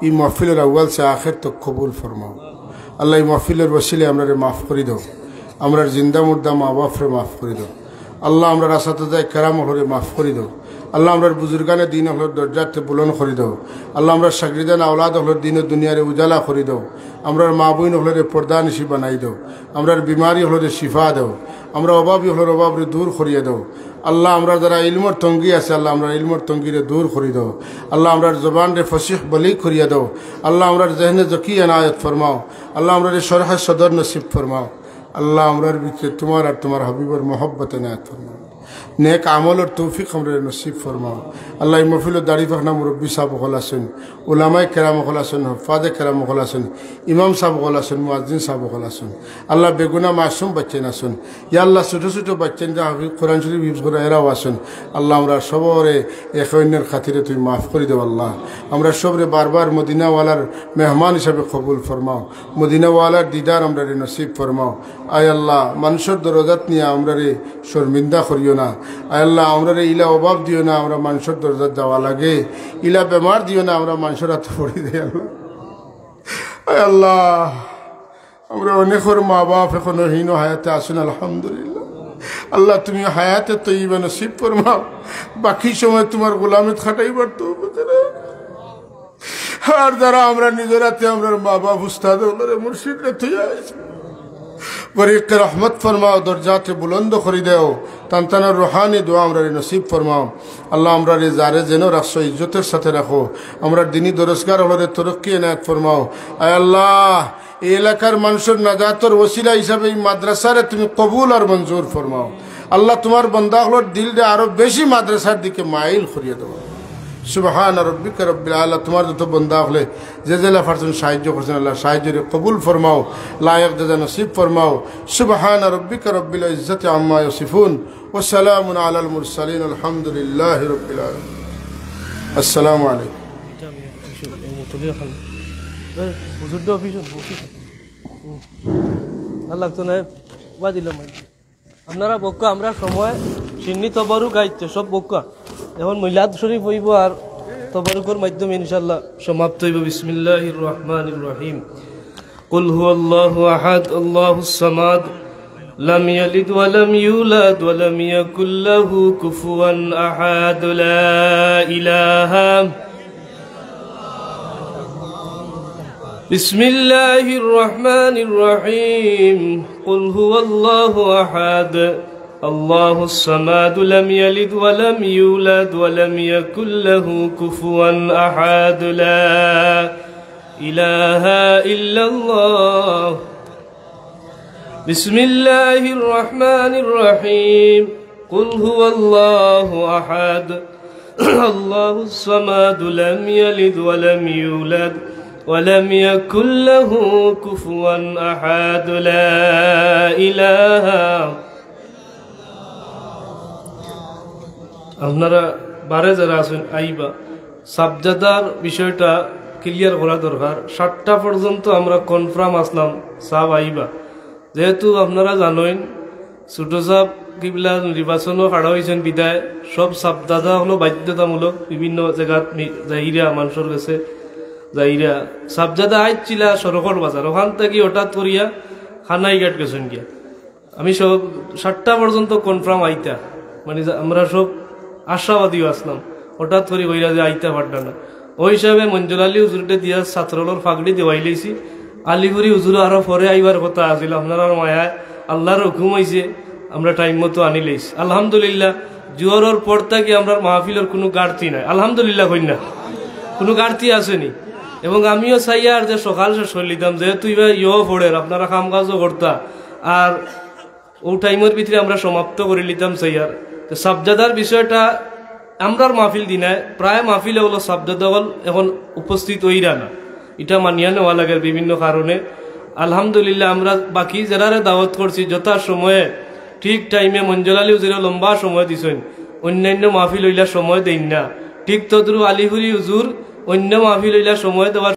ই মাহফিলর আউয়াল সে আখের তো কবুল ফরমাও। আল্লাহ, ই মাহফিলর ওসিলায় আমরারে মাফ করি দেও, আমরার জিন্দা মুর্দা মা বাপরে মাফ করি দেও। আল্লাহ, আমরার আসাতিজায়ে কেরাম অকলরে মাফ করি দেও। আল্লাহ, আমরার বুজুর্গানে দিন অকলর দরজাতে বুলন্দ করি দেও। আল্লাহ, আমরার শাগরিদান আওলাদ অকলর দিন ও দুনিয়ারে উজালা করি দেও। আমরার মা বইন অকলরে পর্দানিশি বানাই দেও। আমরার বিমারি অকলরে শিফা দেও। আমরার অভাবী অকলর অভাবরে দূর করিয়া দেও। আল্লাহ, আমরার যারা ইলমর তঙ্গি আছে, আল্লাহ, আমরার ইলমর তঙ্গিরে দূর করি দেও। আল্লাহ, আমরার জবানরে ফসিহ বলিগ করিয়া দেও। আল্লাহ, আমরার জেহনে জকি এনায়েত ফরমাও। আল্লাহ, আমরারে শরহে সদর নসিব ফরমাও। আল্লাহ, আমরার ভিতরে তুমার আর তুমার হাবিবর মহব্বত এনায়েত ফরমাও। নেক আমলর তৌফিক আমরারে নসিব ফরমাও। আল্লাহ, ই মাহফিলো দাড়ি পাকনা মুরব্বি সাব অকল আছইন, উলামায়ে কেরাম অকল আছইন, হুফফাজে কেরাম অকল আছইন, ইমাম সাব অকল আছইন, মুয়াজ্জিন সাব অকল আছইন। আল্লাহ, বেগুনা মাসুম বাচ্চাইন আছইন। ইয়া আল্লাহ, ছোট ছোট বাচ্চাইন যে হাফিজ, কোরআন শরীফ হিফজ করা এরাও আছইন। আল্লাহ, আমরার সবরে একে অইন্যর খাতিরে তুমি মাফ করি দেও আল্লাহ। আমরার সবরে বারবার মদিনাওয়ালার মেহমান হিসাবে কবুল ফরমাও। মদিনাওয়ালার দিদার আমরারে নসিব ফরমাও। আয় আল্লাহ, মানষর দরজাত নিয়া আমরারে শর্মিন্দা করিও না। আয় আল্লাহ, আমরারে ইলা অভাব দিও না, আমরা মানষর দরজাত যাওয়া লাগে। ইলা বেমার দিও না, আমরা মানষর আতো পড়ি যাই আল্লাহ। আয় আল্লাহ, আমরা অনেকর মা বাপ এখনো হীন হায়াতে আছইন, আলহামদুলিল্লাহ। আল্লাহ, তুমি হায়াতে তৈয়বা নসিব ফরমাও, বাকি সময় তুমার গোলামিত খাটাইবার তৌফিক দাও। আর যারা আমরা নিজর আতে আমরার মা বাপ, উস্তাদ অকলরে, মুর্শিদরে থইয়া আইছি, বরিকে রহমত ফরমাও, দরজাতে বুলন্দ করি দেও, তান তানর রুহানি দোয়া আমরারে নসিব ফরমাও। আল্লাহ, আমরারে যারে যেন রাখছো, ইজ্জতর সাথে রাখো। আমরার দিনি দরসগার অকলরে তরক্কি এনায়েত ফরমাও। আয় আল্লাহ, এই এলাকার মানষর নাজাতর ওসিলা হিসাবে ই মাদ্রাসারে তুমি কবুল আর মঞ্জুর ফরমাও। আল্লাহ, তুমার বন্দা অকলর দিলরে আরো বেশি মাদ্রাসার দিকে মাইল করিয়া দেও। সুবহান রব্বিকা রব্বিল আলা, তুমার যত বন্দা অকলে যে যেলা পারছইন সাহায্য করছইন, আল্লাহ, সাহায্যরে কবুল ফরমাও, লায়েক জাযা নসিব ফরমাও। সুবহান রব্বিকা রব্বিল ইজ্জাতি আম্মা ইয়াসিফুন, ওয়া সালামুন আলাল মুরসালিন, আলহামদুলিল্লাহি রব্বিল আলামিন। আসসালামু আলাইকুম। হুজুর তো অফিসে, অফিসে। হুম। আর লাগতো না, বাদ দিলাম। আপনারা বউক্কা, আমরা সময় সিন্নি তবরুক আইতে সব বউক্কা। এখন মিলাদ শরীফ অইবো আর তবরুকর মাধ্যমে ইনশাআল্লাহ সমাপ্ত অইবো। বিসমিল্লাহির রহমানির রহিম। قل هو الله أحد، الله الصمد، لم يلد ولم يولد ولم يكن له كفوا أحد. لا إله بسم الله الرحمن الرحيم. قل هو الله أحد، الله الصمد، لم يلد ولم يولد ولم يكن له كفوا أحد. لا إله إلا الله. بسم الله الرحمن الرحيم. قل هو الله أحد. الله الصمد. لم يلد ولم يولد. ولم يكن له كفوا أحد. لا إله. আপনারা বারে যারা আছইন আইবা, সাবজাদার বিষয়টা ক্লিয়ার করা দরকার। সাতটা পর্যন্ত আমরা কনফার্ম আছলাম সাব আইবা। যেহেতু আপনারা জানইন, ছোট সাব কিবলা নির্বাচনও খাড়া অইছইন বিদায় সব সাবজাদা অকল বাধ্যতামূলক বিভিন্ন জাগাত মি-, যাইরা, মানষর গেছে যাইরা। সাবজাদা আইছিলা সড়কর বাজার, ওখান থাকি হঠাৎ করিয়া খানাইঘাট গেছইন গিয়া। আমি সব সাতটা পর্যন্ত কনফার্ম আইতা, মানে, যা-, আমরা সব আশাবাদীও আছলাম। হঠাৎ করি কইরা যে আইতা পারতা না, ওই হিসাবে মঞ্জুর আলী হুজুররে দিয়া ছাত্রলর ফাগড়ি দেওয়াই লইছি। আলিপুরি হুজুর আরো পরে আইবার কথা আছিল, আপনারার মায়ায় আল্লাহর হুকুম অইছে, আমরা টাইম মতো আনি লইছি। আলহামদুলিল্লাহ, জোহরর পর থাকি আমরার মাহফিলর কুনু ঘাটতি নাই। আলহামদুলিল্লাহ কইন না, কুনু ঘাটতি আছেনি। এবং আমিও চাইয়ার যে সকাল শেষ করি লিতাম, যেহেতু ইবা ইয়ো পড়ের, আপনারা কাম কাজও করতা, আর ও টাইমর ভিতরে আমরা সমাপ্ত করি লিতাম চাইয়ার। তো সাবজাদার বিষয়টা আমরার মাহফিল দিনায় প্রায় মাহফিলে অকল সাবজাদা অকল এখন উপস্থিত অইরা না, ইটা মানিয়া নেওয়া লাগের বিভিন্ন কারণে। আলহামদুলিল্লাহ, আমরা বাকি যেরারে দাওয়াত করছি যথা সময়ে ঠিক টাইমে মঞ্জুর আলী হুজুরে লম্বা সময় দিছইন, অন্যান্য মাহফিল অইলা সময় দেইন না। ঠিক তদ্রুপ আলিপুরি হুজুর অন্য মাহফিল অইলা সময় দেওয়ার